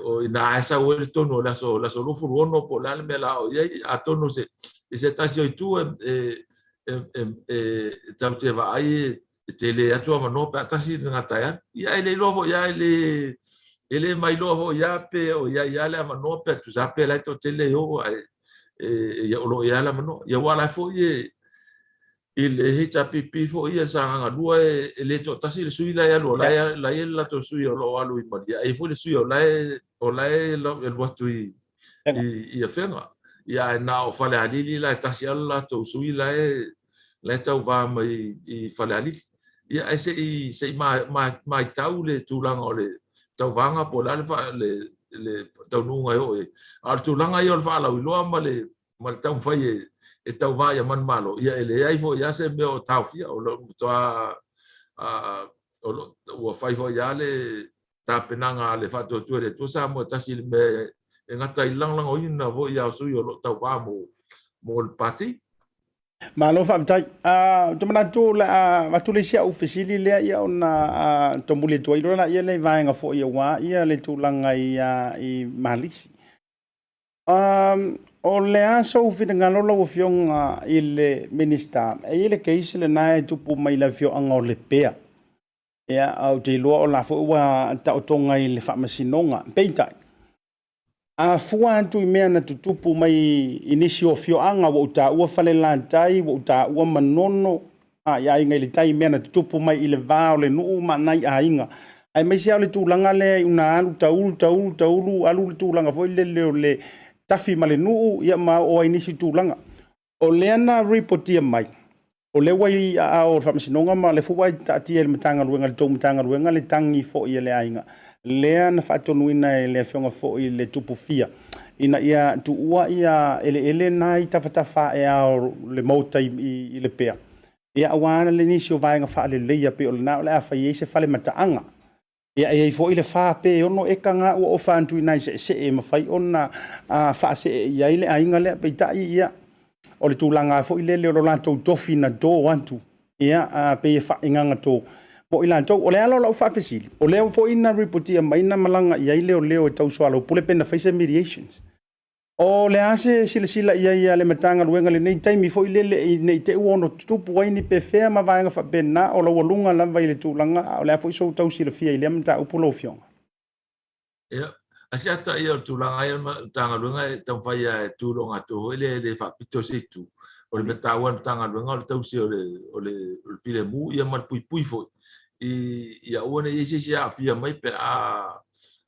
o ina e sau ai le tonu o le aso 26 po o le a le mea la o i ai, atonu i se tasi o itu e tatou te vaai e tele atu avanoa pe a tasi le tagata e alu. Ia e le iloa foi lava, e le mailoa foi lava pe o i ai lava le avanoa pe a tusa pe la e toatele e o ae o lo o i ai lava le avanoa. Ia aua o la foi e i le HRPP foi ia le Sagaga 2 e le toatasi le sui la e alu, o la e i ai le latou sui o lo o alu i Malie, ae i ai foi le sui o la e alu atu i Afega. Ia ae na o Falealili la e tasi lava le latou sui la e tauva mai i Falealili. Ia ae se i matau le tulaga o le tauvaga po o le a le taunuuga e oo i ai. A o le tulaga ia o le faalauiloa ma le taumafai e tauva ia manumalo, ia e leai foi lava se mea o taofia. O lo o matua ua fai foi lava le tapenaga a le Faatuatua i le Atua Samoa e tasi i le mea e gata ai le lagolagoina foi o sui o lo o tauva mo le pati. Malo faafetai. Ou te manatu o le a avatu le isi au fesili lea ia ona tomuli atu ai loa lea i vaega foi aua ia le tulaga i Malisi. O le a sou finagalo lau Afioga i le Minisita, e i ai le case lena e tupu mai i le afioaga o Lepea. Ia, ou te iloa o la foi ua taotoga i le faamasinoga. Peitai, a fua atu i mea na tutupu mai i nisi o afioaga, ua ou taua Falelatai, ua ou taua Manono, i Aiga i le Tai, mea na tutupu mai i le va o le nuu ma nai aiga. Aemaise lava o le tulaga lea i una alu taulu, taulu, taulu, alu le tulaga foi lele o le tafi ma le nuu, ia ma oo ai nisi tulaga. O lea na ripotia mai, o lea ua i aao o le Faamasinoga ma o lea foi ua taatia i le Matagaluega, le tou Matagaluega le tagi foi a le aiga, lea na faatonuina e le Afioga foi i le Tupufia ina ia tuua ia eleele na i tafatafa ae o le maota i Lepea, ia aua le nisi o vaega faaleleia pei o lena o le a fai ai se fale mataaga. Ia e i ai foi le 4 pe 6 eka na ua ofa atu i nai seesee e mafai ona faasee i ai le aiga lea. Peitai, ia, o le tulaga foi lele o lo latou tofi na to atu, ia, pei e faaigagato mo i latou. O le ala o lau faafesili, o lea foi na ripotia mai na malaga i ai leoleo e tau soalaupule pe na fai se mediations. O le a se silasila i ai a le Matagaluega i lenei taimi foi lele ne i te i ua ono tutupu ai ni pefea ma vaega faapena, o laualuga lava i le tulaga, a o le a foi sou tau silafia i lea mataupu lau Afioga? Ia, Asiata, ia o le tulaga ia o le Matagaluega e taumafai lava e tu i le ogatotonu foi lea e le faapito se itu. O le mea taua a le Matagaluega o le tausi o le o le o le filemu ia ma le puipui foi i ia aua ne i i ai se isi e aafia mai pe a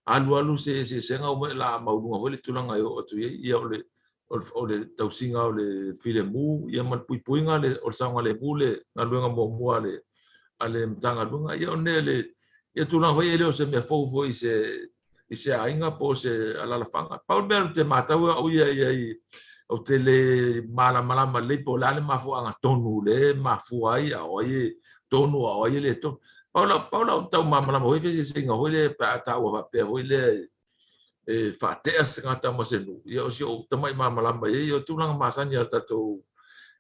alualu se eseesega ua o le a maualuga foi le tulaga e oo atu i ai. Ia o le o le tausiga o le filemu ia ma le puipuiga o le saogalemu le galuega muamua a le a le Matagaluega. Ia o le ia tulaga foi e le o se mea fou foi i se i se aiga po o se alaalafaga. Pau le mea ou te matau au ia i ai, ou te le malamalama lelei po o le a le mafuaaga tonu lea e mafua ai, a o ai e tonu a o ai e le tonu. Pau lau, pau lau tau malamalama foi feeseeseaiga foi lea pe a taua faapea foi lea e faatea se tagata ma se nuu, ia o si ou tamai malamalama i ai, o tulaga masani a le tatou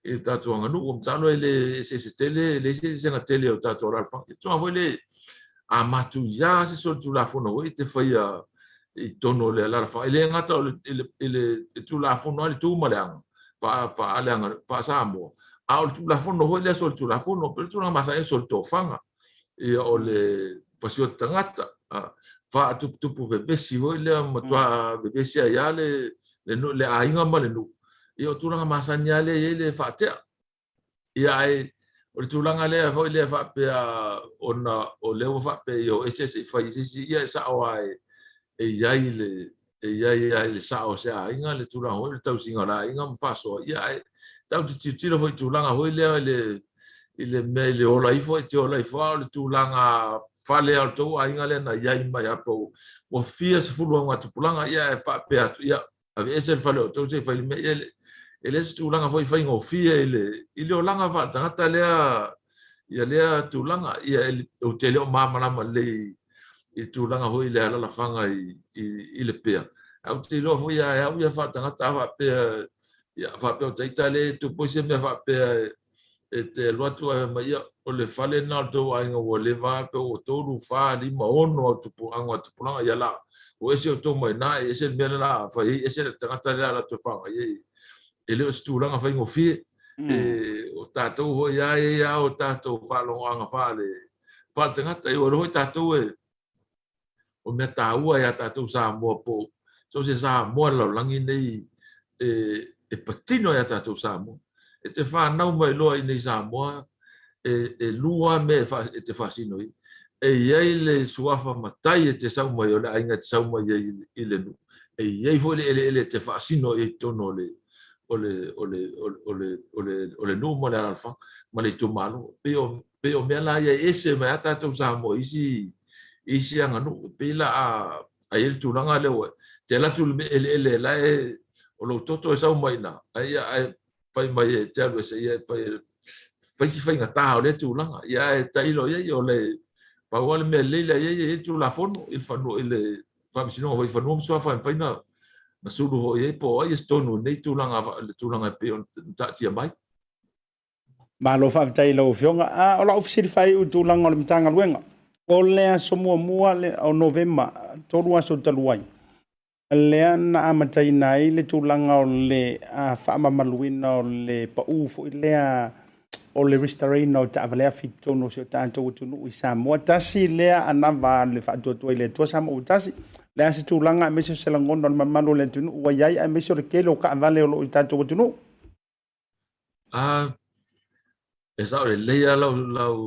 i le tatou aganuu. Masalo e le eseese tele, e leai se eseesega tele o tatou alaalafaga. Ia tulaga foi lea a matuia se solitulafono foi e te faia i totonu o le alaalafaga, e le gata o le, i le, i le Tulafono lava le tu ma le aga faaleaga faa-Samoa, a o le Tulafono foi lea solitulafono, pei o le tulaga masani o solitofaga, ia o le fasioti tagata, faatuputupu vevesi foi lea, matua vevesi ai lava le, le, le aiga ma le nuu. Ia o tulaga masani lava lea e i ai le faatea. Ia ae o le tulaga lea foi lea faapea ona o lea ua faapea ia o ese se i fai i se isi, ia e sao lava e i ai le e i ai lava i le sao o se aiga le tulaga foi o le tausiga o le aiga ma faasoa, ia ae tatou te tilotilo foi i tulaga foi lea i le i le mea i le ola ifo e te ola ifo a o le tulaga fale a o le tou aiga lea na i ai mai lava po ua fia sefulu augatupulaga, ia ae faapea atu, ia aveese le fale o outou se i fai le mea, ia e le o se tulaga foi faigofie i le i le olaga faaletagata lea ia lea tulaga. Ia ou te le o malamalama lelei i le tulaga foi i le alaalafaga i i i le pea, ae ou te iloa foi ia au ia faaletagata a faapea ia faapea o taita lea e tupu ai se mea faapea e te alu atu ae fai mai, ia, o le fale lena o le tou aiga ua leva lava pe ua tolu, fa, lima, ono au tupu, tupulaga, ia la, ua ese outou mai ina, e ese le mea le la fai ai, ese le tagata lea la toe whangai ai. E le o se tulaga faigofie. E, o tātou hoi a e ia o tātou whaalogoaga whaale, whaale tagata, e ua foi tātou e, o mea tāua iā tātou Samoa po so se Samoa le lalolagi nei e, e patino iā tātou Samoa. E te whānau mai loa i nei Samoa, e, e lua mea e, wha, e te whaasino i. E iai le suafa matai e te sau mai o le aiga e te sau mai ai i le nuu. E iai foi le eleele e te faasino i ai totonu o le, o le, o le, o le, o le, o le, o le nuu ma le alaalafaga ma le itumalo. Pei o, pei o mea la ia e ese mai a tātou Samoa i isi, i isi aganuu. E pei la a, a i ai le tulaga lea ua te alu atu i le mea eleele la e, o lou toto e sau mai i ina, ae ia, ae fai mai e te alu ese, ia e fai, fai si faigata o lea tulaga. Ia ae tailo i ai, o le, pau lava le mea lelei lea i ai, e i ai le Tulafono i le fanua, i le Faamasinoga foi i Fanua ma Suafa e mafai ona na sulu foi i ai po o ai e tonu i lenei tulaga, le tulaga e pei ona taatia mai. Malo faafetai i lau Afioga. A, o lau fesili faaiu i tulaga o le Matagaluega, o le aso muamua o Novema, 3 aso talu ai, lea na amataina ai le tulaga o le faamamaluina o le pau foi lea o le resitalaina o taavale afi i totonu o si o tatou atunuu i Samoa. Tasi lea anava a le faatuatua i le Atua Samoa ua tasi. O le a se tulaga aemaise o se lagona o le mamalu o le atunuu ua i ai aemaise o le tele o taavale o lo o i tatou atunuu? A, e sao lelei lava lau, lau,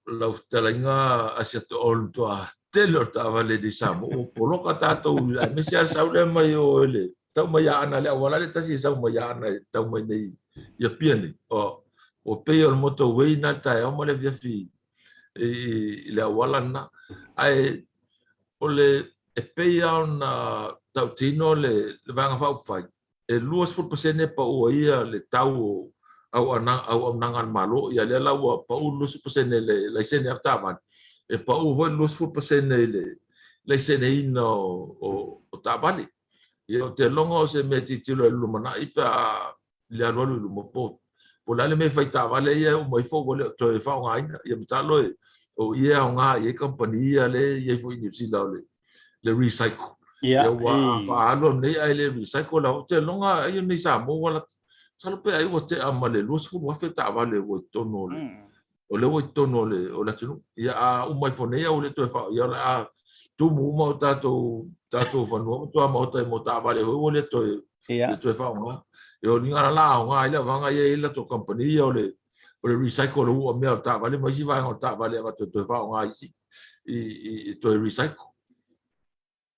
lau fetalaiga Asiata o le matua tele o taavale i Samoa. Ua poloka tatou, aemaise lava le sau lea mai o i le tau mai Aana, le auala lea tasi e sau mai Aana e tau mai nei i Apia nei. O, ua pei o le motorway na le taeao ma le afiafi i, i le auala lena. Ae o le, e pei lava ona tautino le, le Vaega Faaupufai, e 20% pau ai le tau o auaunaga a le Malo, ia lea la ua pau le 20% i le laisene avetaavale, e pau foi le 20% i le laiseneina o taavale. Ia ou te lagona o se mea e tilotilo ai i le lumanai pe a i le alualu i luma po o le a le mea e fai i taavale ia e uma ifo ua le o toe faaaogaina. Ia masalo o i e aoga i ai kamupani ia lea e i ai foi i Niu Sila o le le recycle. Ia, ua faaalu atu nei ae le recycle la. Ou te lagona ai nei Samoa ua lata. Masalo pe ai ua tea ma le 20,000 taavale ua i totonu o le o lea ua i totonu o le o le atunuu. Ia a uma ifo nei ae ua le toe faa ia o le a tumu uma o tatou tatou fanua ma tuamaota i mo taavale foi ua le toe le toe faaaoga. E oniga la la aoga ai le avaga ia e i ai le latou kamupani ia o le o le recycle o le u'a mea o le taavale ma isi vaega o le taavale e avatu e toe faaaoga i isi i i toe recycle.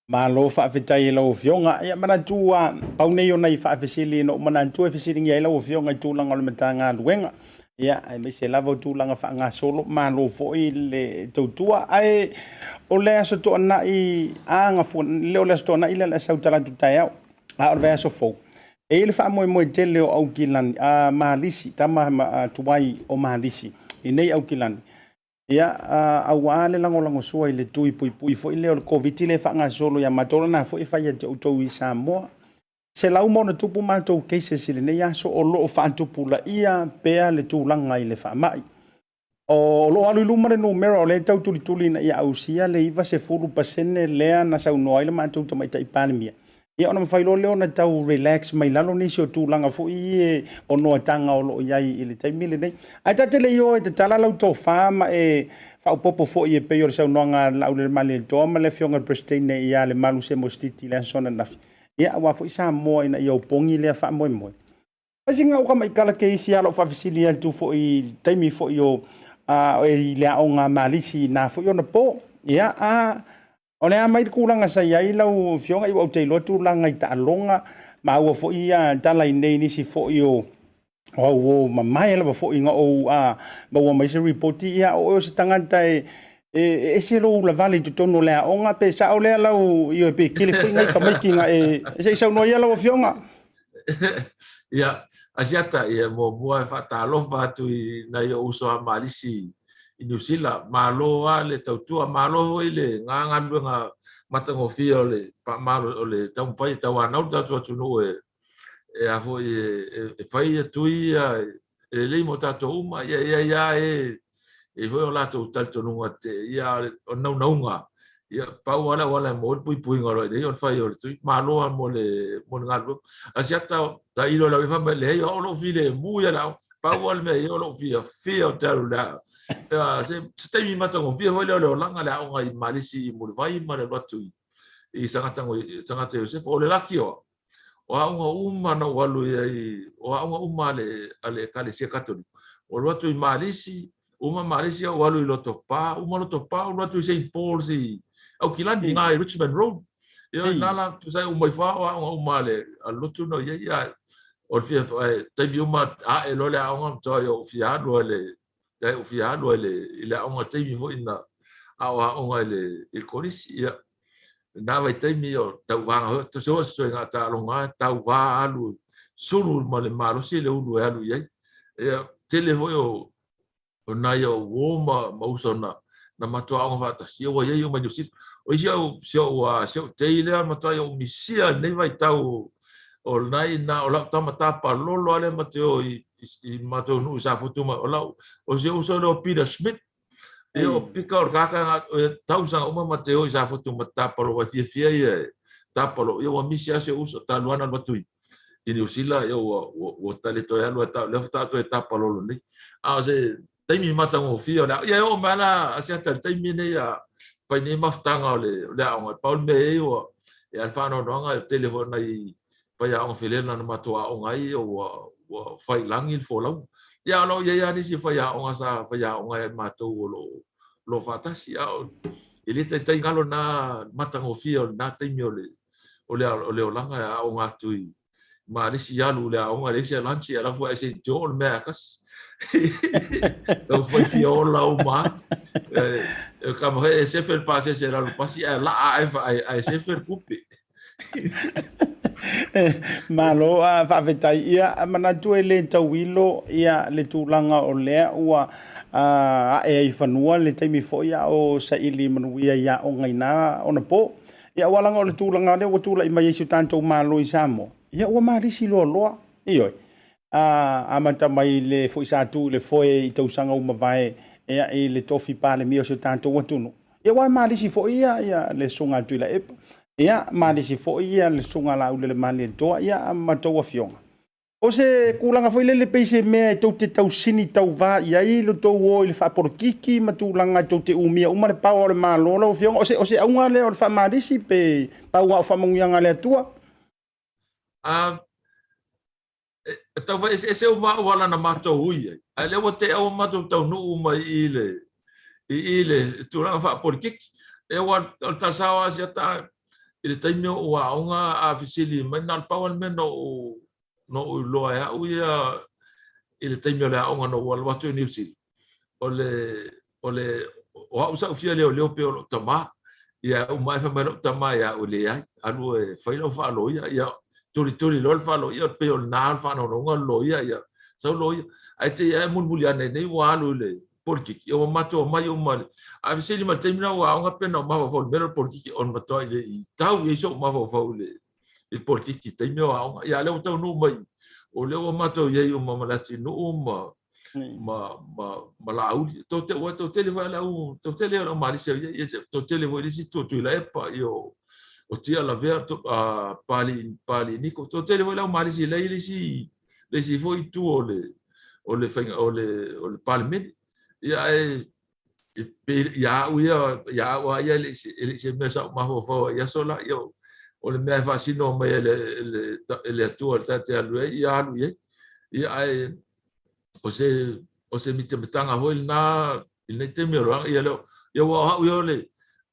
Malo faafetai i lau Afioga. Ia manatu ua pau nei o nai faafesili na ou manatu e fesiligia ai lau Afioga i tulaga o le Matagaluega. Ia, aemaise lava o tulaga faagasolo, malo foi le tautua. Ae o le Aso Toonai a gafua, le o le Aso Toonai lea o le a sau talaatu taeao, a o le vaiaso fou. E i ai le faamoemoe tele o Aukilani, a Malisi, tama ma tuai o Malisi i nei Aukilani, Ia, aua le lagolagosua i le tui puipui foi lea o le Koviti lea e faagasolo ia matou, o lena foi e fai ia te outou i Samoa. 100+ matou cases i lenei aso o lo o faatupulaia pea le tulaga i le faamai. O lo o alu i luma le numera o lea e tau tulituli ina ia ausia le 90% lea na saunoa ai le matou Tamaitai Palemia. Ia ona mafai loa lea ona tau relax mai lalo nisi o tulaga foi ia o noataga o lo o i ai i le taimi lenei. Ae ta te le i o e tatala lau tofa ma e faaopoopo foi e pei o le saunoaga a Laaulialemalietoa ma le Afioga i le Peresetene ia Lemalu Semo Sititi i le aso ananafi, ia aua foi Samoa ina ia opogi lea faamoemoe. Fai sina au tamaitala ke isi a lou faafesili atu foi i le taimi foi o i le aoga a Malisi i na foi ona po. Ia, a o le a mai le tulaga sa i ai lau Afioga, ia ua ou te iloa tulaga i taaloga, maua foi ia tala i nei nisi foi o au uo mamae lava foi ina ou maua mai se ripoti, ia o oe o se tagata e ese lou ulavale i totonu o le aoga, pe sao lea lau ioe, pe tele foi nai tamaiti na e se i saunoa ia lau Afioga. Ia, Asiata, ia muamua e faatalofa atu i nai ou uso a Malisi i Niu Sila. Malo lava le tautua, malo foi le galuega matagofie o le faamalo o le taumafai e tauanau le tatou atunuu e e a foi e fai ia tui ia e lelei mo tatou uma. Ia e i ai lava e e i ai foi o latou talitonuga tetee, ia a o le naunauga, ia pau lava le auala e maua ai le puipuiga o lo o i ai nei o le fai o le tui. Malo lava mo le mo le galuega. Asiata tailo i lau fai mai, leai o au o lou filemu ia le aoga. Pau lava le mea e i ai o lou fiafia ou te alu i le aoga. Se se taimi matagofie foi lea o le olaga le aoga i Malisi i Mulivai ma le alu atu i Sagata Sagata Iosefa. O le laki o au, o aoga uma na ou alu i ai, o aoga uma a le, a le Ekalesia Katoliko. Ua alu atu i Malisi, uma Malisi ou alu i Lotopa, uma Lotopa ou alu atu i Saint Paul's i Aukilani, i i Richmond Road. Ia, i na la, tusa ai uma ifo lava o aoga uma a le, a le lotu na i ai, a o le fia, taimi uma ae loa le aoga, matuai ou fia alu lava i le, Ia ou fia alu ai i le aoga taimi foi na aoaoga i le i le kolisi. Ia, na vaitaimi o tauvaga foi, to se o se ituaiga taaloga tauva alu sulu ma le malosi le ulu e alu i ai. Ia, tele foi o o nai ou uo ma, ma uso na, na matou aoga faatasi, ia ua i ai uma i Niu Sila. O isi au, si ou, si ou tei lea matuai ou misia i lenei vaitau o lena i ina, o lau tama tapalolo lava lea ma te o i, i matou nuu i Safotu ma o lau, o si ou uso lea o Peter Schmidt, ia o Pika o le kaka na, o tausaga uma ma te o i Safotu ma tapalo, ua fiafia ia e tapalo, ia ua misi lava si ou uso, talu lava ona alu atu i, i Niu Sila, ia ua, ua, ua tali toe alu ai, lea faatoa toe tapalolo nei. A o se taimi matagofie o le aoga, ia e oo mai lava la Asiata i le taimi lenei a fai nei mafutaga o le, o le aoga, e pau le mea e i ai ua, ia le faanoanoaga e tele foi o nai faiaoga felela na matou aoga ai ua, ua fai i lagi le folauga. Ia a o lo o i ai lava nisi faiaoga sa faiaoga ai a matou o lo o, lo o faatasi, a o, e le taitai galo lena matagofie o lena taimi o le, o le, o le olaga e aoga atu i Malisi alu i le aoga, leai se lunch, ia la foi ai se i o le mea tasi. Taumafai fia ola uma lava. E ka mahe e sefe le pasese i lalo pasi ae laa ae ae sefe le tupe. Malo a faafetai. Ia manatu e le tauilo ia le tulaga o lea ua ae ai i fanua le taimi foi a o saili manuia i aoga i na onapo. Ia aua leaga o le tulaga lea ua tulai mai ai si o tatou Malo i Samoa, ia ua malisi loaloa. Ioe. A amata mai le foi sa tu i le foe i tausaga ua mavae ia, i le tofi Palemia o si o tatou atunuu, ia ua malisi foi ia, ia le Susuga a Tuilaepa, ia malisi foi ia le Susuga a Laaulialemalietoa, ia ma tou afioga. O se tulaga foi lele pei se mea e tou te tausini tauva i ai lo tou o i le faapolokiki ma tulaga e tou te umia uma le power o le Malo lau Afioga. O se, o se auga lea o le faamalisi pe pau lava o faamanuiaga a le Atua? E tau faaeseese uma auala na matou ui ai, ae lea ua tea ua matou taunuu mai i le i i le tulaga faapolikiki. E ua o le tala sao a Asiata i le taimi o ou aoga a fesili mai na o le pau lava le mea na ou na ou iloa e au ia i le taimi o le aoga na ou alu atu i Niu Sila, o le o le o au sa ou fia leoleo pei o lou tama. Ia uma ae fai mai lou tama ia au, leai, alu e fai lau faaloia. Ia tulituli loa le faaloia, pei o lena le faanonoga o le loia, ia sau loia. Ae te i ae mulimuli ane nei ua alu i le polikiki, ia ua matou omai uma. A fesili mai i le taimi lena ua aoga pe na ou mafaufau i le mea lea o le polikiki, o le matuai le i tau i ai sou mafaufau i le polikiki i taimi o aoga. Ia a o lea ua taunuu mai, o lea ua matou i ai uma ma Leatinu'u ma ma ma ma Laauli. Tou te ua toatele foi le au toatele o le au Malisi au ia toatele foi le isi itu o Tuilaepa ia o Tia Lavea to, a Pali Pali Niko toatele foi le au Malisi lea le isi le isi foi itu o le o le faiga o le o le Palemene. Ia ae pe ia au ia ia au a ia e le i se mea sa ou mafaufau ai i aso la ia o le mea e faasino mai e le e le Atua ta te alu ai ia alu i ai. Ia ae o se o se mitamitaga foi lena i lenei taimi o le ia lea ia ua o au ia o le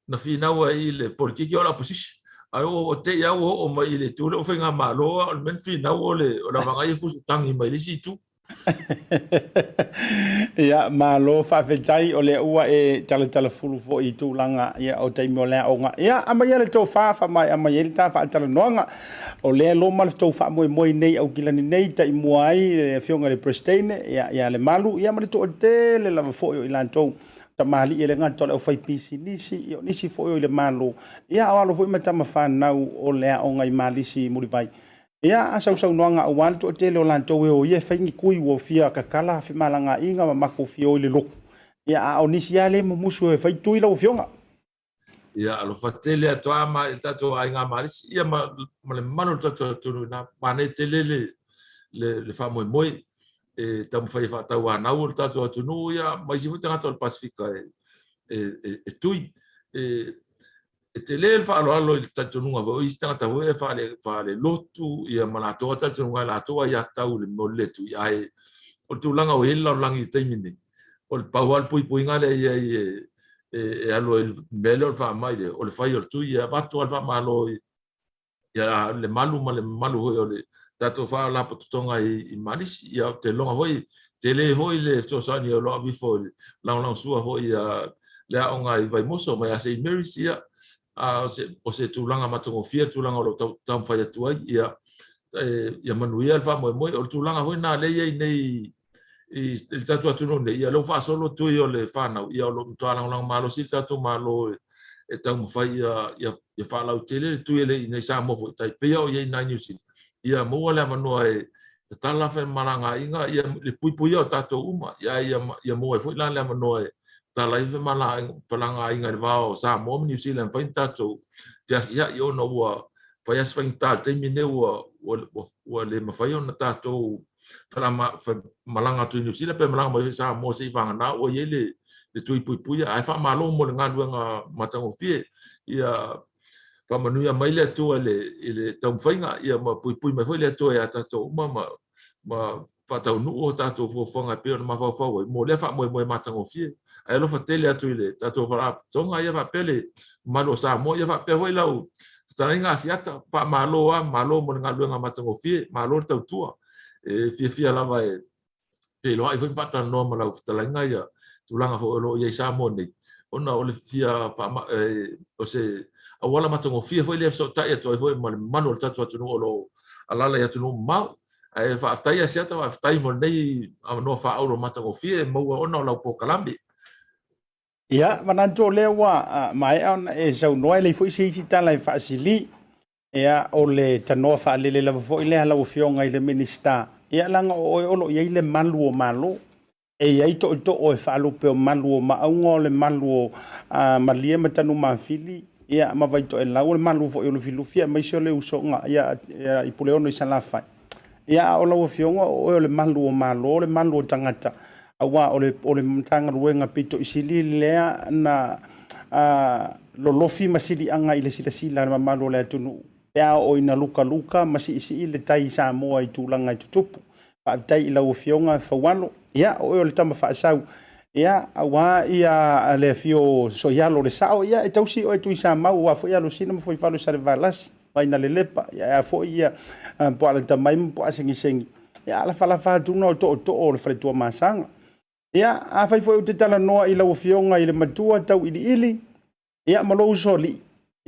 na finau ai i le polikiki o le opposition ae ua te i au oo mai i le itu lea o faigamalo o le mea na finau o le o le avaga ia fusi tangi mai le isi itu. Ia, malo faafetai o lea ua e talatalafulu foi i tulaga ia, o taimi o le aoga. Ia, aumaia le tofa faamaea mai ai le ta faatalanoaga. O lea loma le tou faamoemoe nei Aukilani nei taimua ai le afioga i le Peresetene ia, ia Lemalu ia ma le toatele lava foi o i latou tamalii e le gata o le aufaipisinisi ia o nisi foi o i le Malo ia o alo foi ma tama fanau o le aoga i Malisi i Mulivai. Ia a sausaunoaga aua le toatele o latou e o ia e fai ni kui ua fia tatala femalagaaiga ma matou fia o i le lotu. Ia a o nisi lava lea e mumusu e fai tui lau afioga. Ia alofa tele atu lava ma i le tatou aiga Malisi ia ma, ma le mamalu o le tatou atunuu ina manaia tele le, le, le faamoemoe e taumafai e faatauanau o le tatou atunuu ia ma isi foi tagata o le Pasefika e, e, e, e tui. E, e tele le faaaloalo i le talitonuga foi o isi tagata foi e faale, faalelotu ia ma latou lava talitonuga e latou aiatatau i le mea o le le tui ae o le tulaga ua i ai le lalolagi i le taimi nei o le pau lava le puipuiga lea e i ai e, e, e alu ai le mea lea o le faamai lea, o le fai o le tui, e avatu lava le faamalo i ia Lemalu ma le mamalu foi o le tatou faalapotopotoga i, i Malisi. Ia, ou te iloga foi, tele foi le fesoasoani o lo o ave ifo i le lagolagosua foi ia le aoga i Vaimoso mai ia St. Mary's, ia, a o se, o se tulaga matagofie le tulaga o lo o taumafai atu ai, ia, e, ia manuia le faamoemoe. O le tulaga foi lena lea e i ai nei i le tatou atunuu nei, ia lea ua faasolo tui o le fanau, ia o lo o matua lagolago malosi le tatou Malo e taumafai ia, ia, ia faalautele le tui e le i nei Samoa foi, tai pei o i ai nai Niu Sila, ia maua le avanoa e tatala femalagaaiga, ia le puipuia o tatou uma, ia, ia, ia maua ai foi la le avanoa e tatala ai femalagaaiga i le va o Samoa ma Niu Sila e mafai ona tatou feasiai ona ua fai lava si faigata i le taimi lenei ua, ua, ua, ua le mafai ona tatou malaga atu i Niu Sila pe malaga mai foi i Samoa se i vagana ua i ai le, le tui puipuia. Ae faamalo mo le galuega matagofie. Ia faamanuia mai le Atua i le, i le taumafaiga, ia ma puipui mai foi le Atua ia tatou uma ma, ma faataunuu o tatou fuafuaga e pei ona mafaufau ai mo lea faamoemoe matagofie. Ae alofa tele atu i le tatou Faalapotopotoga ia faapea le mamalu o Samoa, ia faapea foi lau fetalaiga Asiata, faamalo lava, malo mo le galuega matagofie, malo le tautua. E fiafia lava e feiloai foi ma faatalanoa ma lau fetalaiga ia tulaga foi o lo o i ai Samoa nei, ona o le fia faama, o se auala matagofie foi lea e fesootai atu ai foi ma le mamalu o le tatou atunuu o lo o alaala i atunuu mamao. Ae faafetai Asiata, faafetai mo lenei avanoa faaauro matagofie e maua ona o lau polokalame. Ia, manatu o lea ua maea ona e saunoa, e leai foi se isi tala e faasili. Ia, o le tanoa faalele lava foi lea lau Afioga i le Minisita. Ia, leaga o oe o lo o i ai le malu o Malo. E i ai tootoo e faalupe o malu o Maauga, o le malu o Malie ma Tanumafili, ia, ma Vaitoelau, o le malu foi o Lufilufi, aemaise o le usoga ia, ia, i Puleono i Salafai. Ia, a o lau Afioga, o oe o le malu o Malo, o le malu o tagata, aua o le, o le Matagaluega pito i sili lea na lolofi ma siliaga i le silasila a le mamalu o le atunuu, pe a oo ina lukaluka ma siisii le tai i Samoa i tulaga e tutupu. Faafetai i lau Afioga Faualo, ia o oe o le tama faasau, ia aua ia le afio o Soialo le sao, ia e tausi oe Tuisamau aua foi Alosina ma Fuaifalo Salevalasi, Vainalelepa, ia a foi ia Puaalatamaima ma Puaasegisegi, ia alafalafa atu na o tootoo o le faletuamasaga. Ia afai foi ou te talanoa i lau Afioga i le matua Tauiliili, ia ma lou usoalii,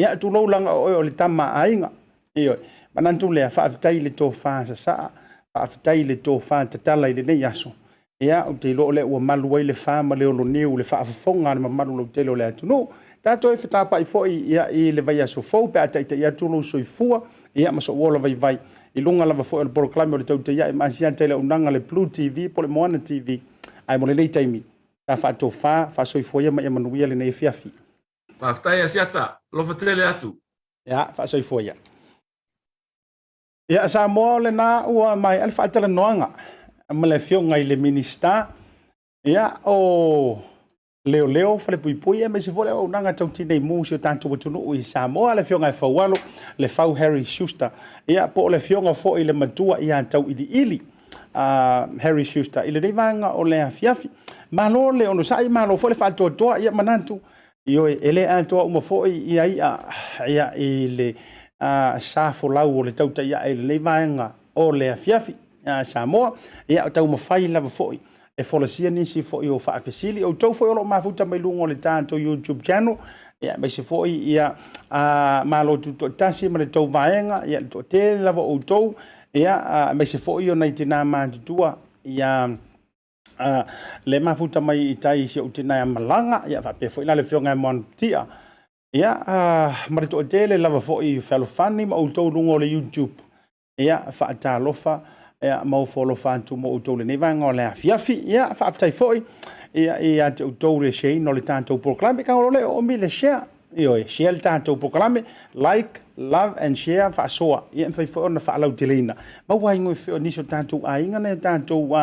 ia tulou leaga o oe o le tama a aiga. Ioe, manatu lea, faafetai i le tofa sasaa, faafetai i le tofa tatala i lenei aso. Ia, ou te iloa o lea ua malu ai le fa ma le oloniu i le faafofoga a le mamalu lautele o le atunuu. Tatou e fetapai foi ia, i le vaiaso fou pe a taitai atu lou soifua ia, ma sou ola vaivai i luga lava foi o le polokalame o le Tautai Ae ma Asiata i le Auaunaga a le Blue TV po o le Moana TV. Ae mo lenei taimi, ta faatofa, faasoifua ia ma ia manuia lenei afiafi. Faafetai Asiata, alofa tele atu. Ia, faasoifua ia. Ia, Samoa o lena ua maea le faatalanoaga ma le afioga i le Minisita, ia, o Leoleo, Falepuipui, aemaise foi le auaunaga tau tinei mu i si o tatou atunuu i Samoa, le afioga ia Faualo Lefau Harry Schuster, ia, po o le afioga foi i le matua ia Tauiliili. Harry Schuster i lenei vaega o le afiafi. Malo le onosai, malo foi le faatoatoa, ia manatu, ioe, e le atoa uma foi ia i'a ia, i le sa folau o le tautai ae i lenei vaega o le afiafi Samoa. Ia, o taumafai lava foi e folasia nisi foi o faafesili. O outou foi o lo o mafuta mai luga o le tatou YouTube channel, ia, aemaise foi ia Malo Tutoatasi ma le tou vaega, ia, le toatele lava o outou, ia, aemaise foi o nai tinā matutua, ia, le mafuta mai i tai i si ou tinā ia Malaga, ia, faapea foi la le afioga ia Moanatia, ia, ma le toatele lava foi fealofani ma outou i luga o le YouTube. Ia, faatalofa, ia, ma ofo alofa atu mo outou i lenei vaega o le afiafi. Ia, faafetai foi, ia, ia te outou le share-ina o le tatou polokalame. Tago loa lea, oomi le share. Ioe, share le tatou polokalame, like, love and share, faasoa. Ia, e mafai foi ona faalauteleina. Maua ai ngoi o nisi o tatou aiga nai o tatou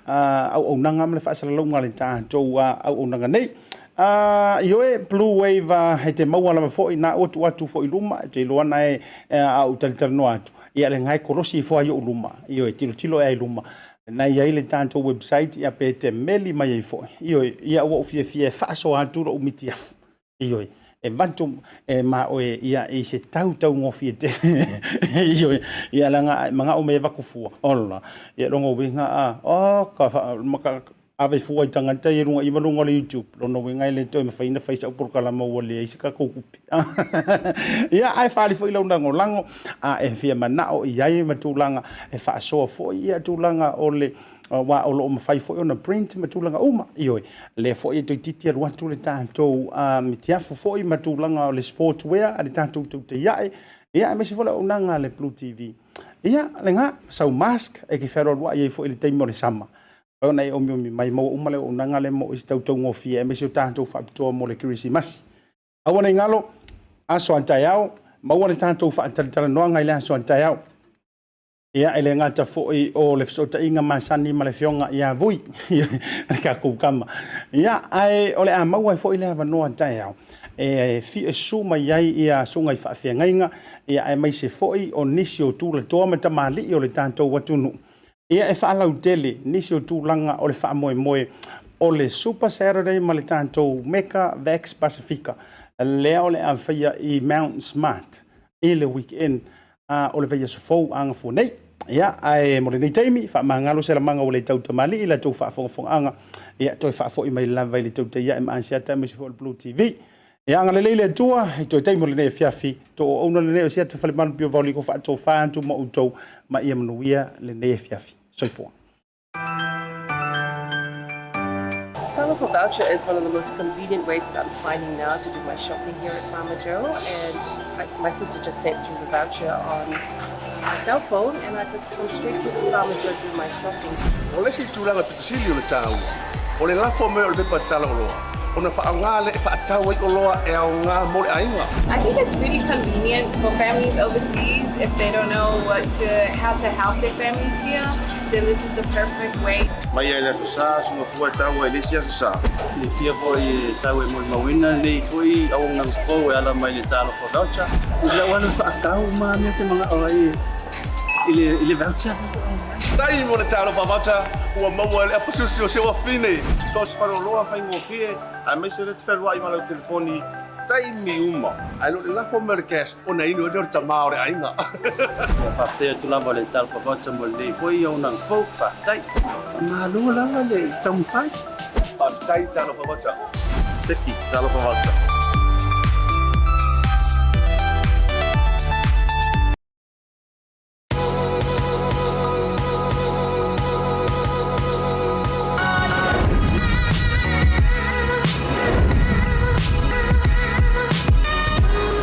auaunaga ma le faasalalauga a le tatou auaunaga nei. Ioe, Blue Wave, e te maua lava foi, na ua tuu atu foi i luma, e te iloa na e a ou talatalanoa atu, ia le na e kolosi ifo ai ou luma, ioe, tilotilo ea i luma, na i ai le tatou website, ia pe te meli mai ai foi, ioe, ia ua ou fiafia e faasoa atu lou mitiafu, ioe, e avatu e ma oe ia i se tau taugofie tele, ioe, ia leaga a e manao mai e avatu fua, ola, ia lona uiga a, oh, ka wha, maka, ave fua i tagata ia i luga i ma luga o le YouTube, lona uiga e le toe mafai ona fai sau polokalama ua leai se tatou tupe. Ia, ae faaali foi lau lagolago, a e fia manao i ai ma tulaga e faasoa foi ia tulaga o le aua o lo o mafai foi ona print ma tulaga uma. Ioe, lea foi e toeitiiti alu atu le tatou mitiafu foi ma tulaga o le sport wear a le tatou tautai ae, ia aemaise foi le auaunaga a le Blue TV. Ia, lena, sau mask e te fealualuai ai foi i le taimi o le sama. Ona e omiomi mai, maua uma le auaunaga lea mo i se tau taugofie aemaise o tatou faapitoa mo le Kerisimasi. Aua ne i galo, aso a taeao, maua le tatou faatalatalanoaga i le aso a taeao. Ia, e le gata foi o le fesootaiga masani ma le afioga ia Vui, le tatou tama. Ia, ae o le a maua ai foi le avanoa taeao e susu mai ai ia susuga i faafeagaiga, ia aemaise foi o nisi o tulatoa ma tamalii o le tatou atunuu. Ia, e faalautele nisi o tulaga o le faamoemoe o le Super Saturday ma le tatou Mecca Vax Pasifika lea o le a faia i Mount Smart i le weekend o le vaiaso fou a gafua nei. Ia, ae mo lenei taimi, faamagalo se lamaga ua le tau tamalii i la outou faafogafogaaga, ia, toe faafoi mai lava i le tautai ae ma Asiata aemaise foi o le Blue TV. Ia agalelei le Atua i toe taimi o lenei afiafi, to auauna lenei o Asiata Falemalu Pio Vaoliko faatofa atu ma outou ma ia manuia lenei afiafi. Soifua. Talofa voucher is one of the most convenient ways that I'm finding now to do my shopping here at Farmer Joe, and my sister just sent through the voucher on my cell phone and I just come straight here to Farmer Joe to do my shopping. O le isi tulaga pito sili o le taua, o le lafo mai o le pepa tala oloa, ona faaaoga lea e faatau ai oloa e aoga mo le aiga. I think it's really convenient for families overseas if they don't know what to, how to help their families here, then this is the perfect way. Mai lava i le Aso Sa, suga fua e taua i le isi Aso Sa. Silafia foi e sau e molimauina lenei foi auaunaga fou e ala mai i le Talofa Voucher. I lau alu faatau ma mea te manao ai e. i le, i le voucher. Faafetai mo le Talofa Voucher ua maua e le apasiosi o si ou afine. So o se faleoloa faigofie aemaise o lea e te fealuai ma lau telefoni i taimi uma. Ae le o le lafo mai o le cash ona inu ai lea o le tama o le aiga. Ia faafetai atu lava le Talofa Voucher mo lenei foi auaunaga fou. Faafetai. Faamalo lava le taumafai. Faafetai Talofa Voucher. Seki Talofa Voucher.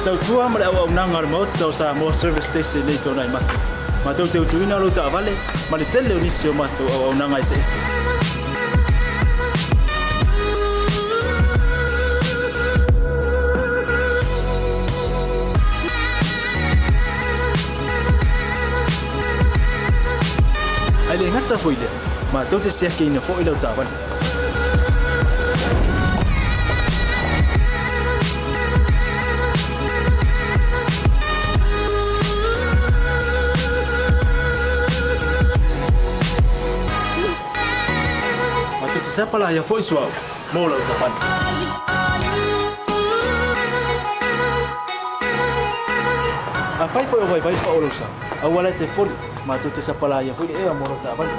Te tautua ma le auaunaga a le Maota o Samoa Service Station nei Tonai Mate. Matou te utuina lou taavale ma le tele o nisi o matou auaunaga eseese. Ae le gata foi lea, matou te siakiina foi lau taavale. Matou te sapalaia foi suauu mo lau taavale. Afai foi o vaivai pao lou sa, aua la e te poli, matou te sapalaia foi le ea mo lau taavale.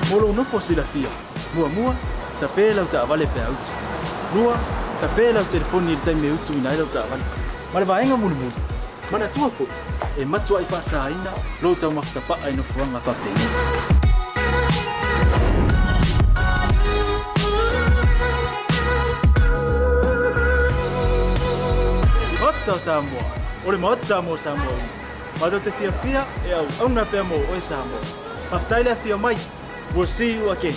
Mo lou nofo silafia, muamua, tape lau taavale pe a utu. Lua, tape lau telefoni i le taimi e utuina ai lau taavale. Ma le vaega mulimuli, manatua foi, e matuai faasaina lou taumafa tapaa i nofoaga faapenei. Maota o Samoa, o le Maota mo Samoa uma. Matou te fiafia e auauna pea mo oe Samoa. Faafetai le afio mai. We'll see you again.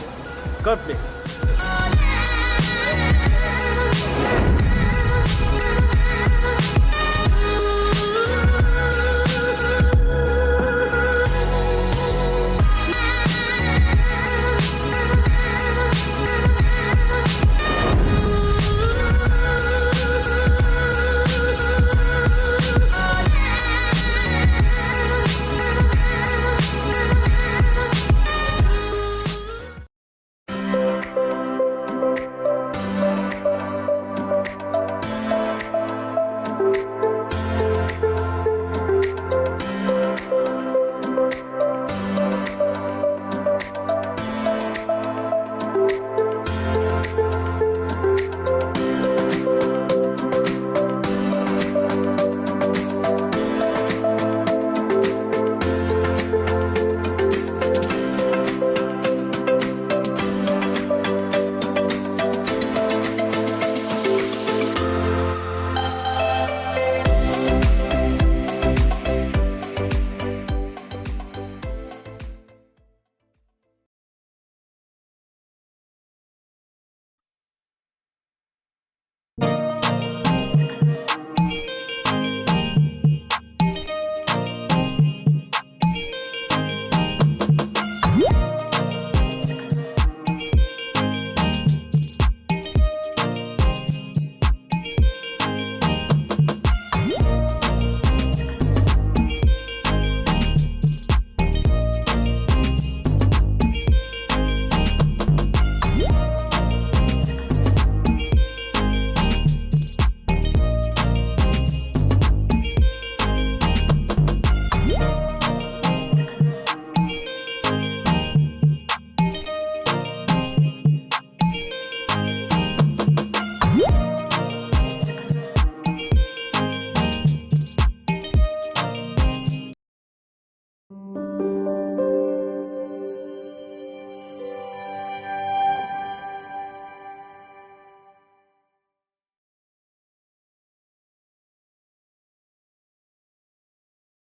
God bless.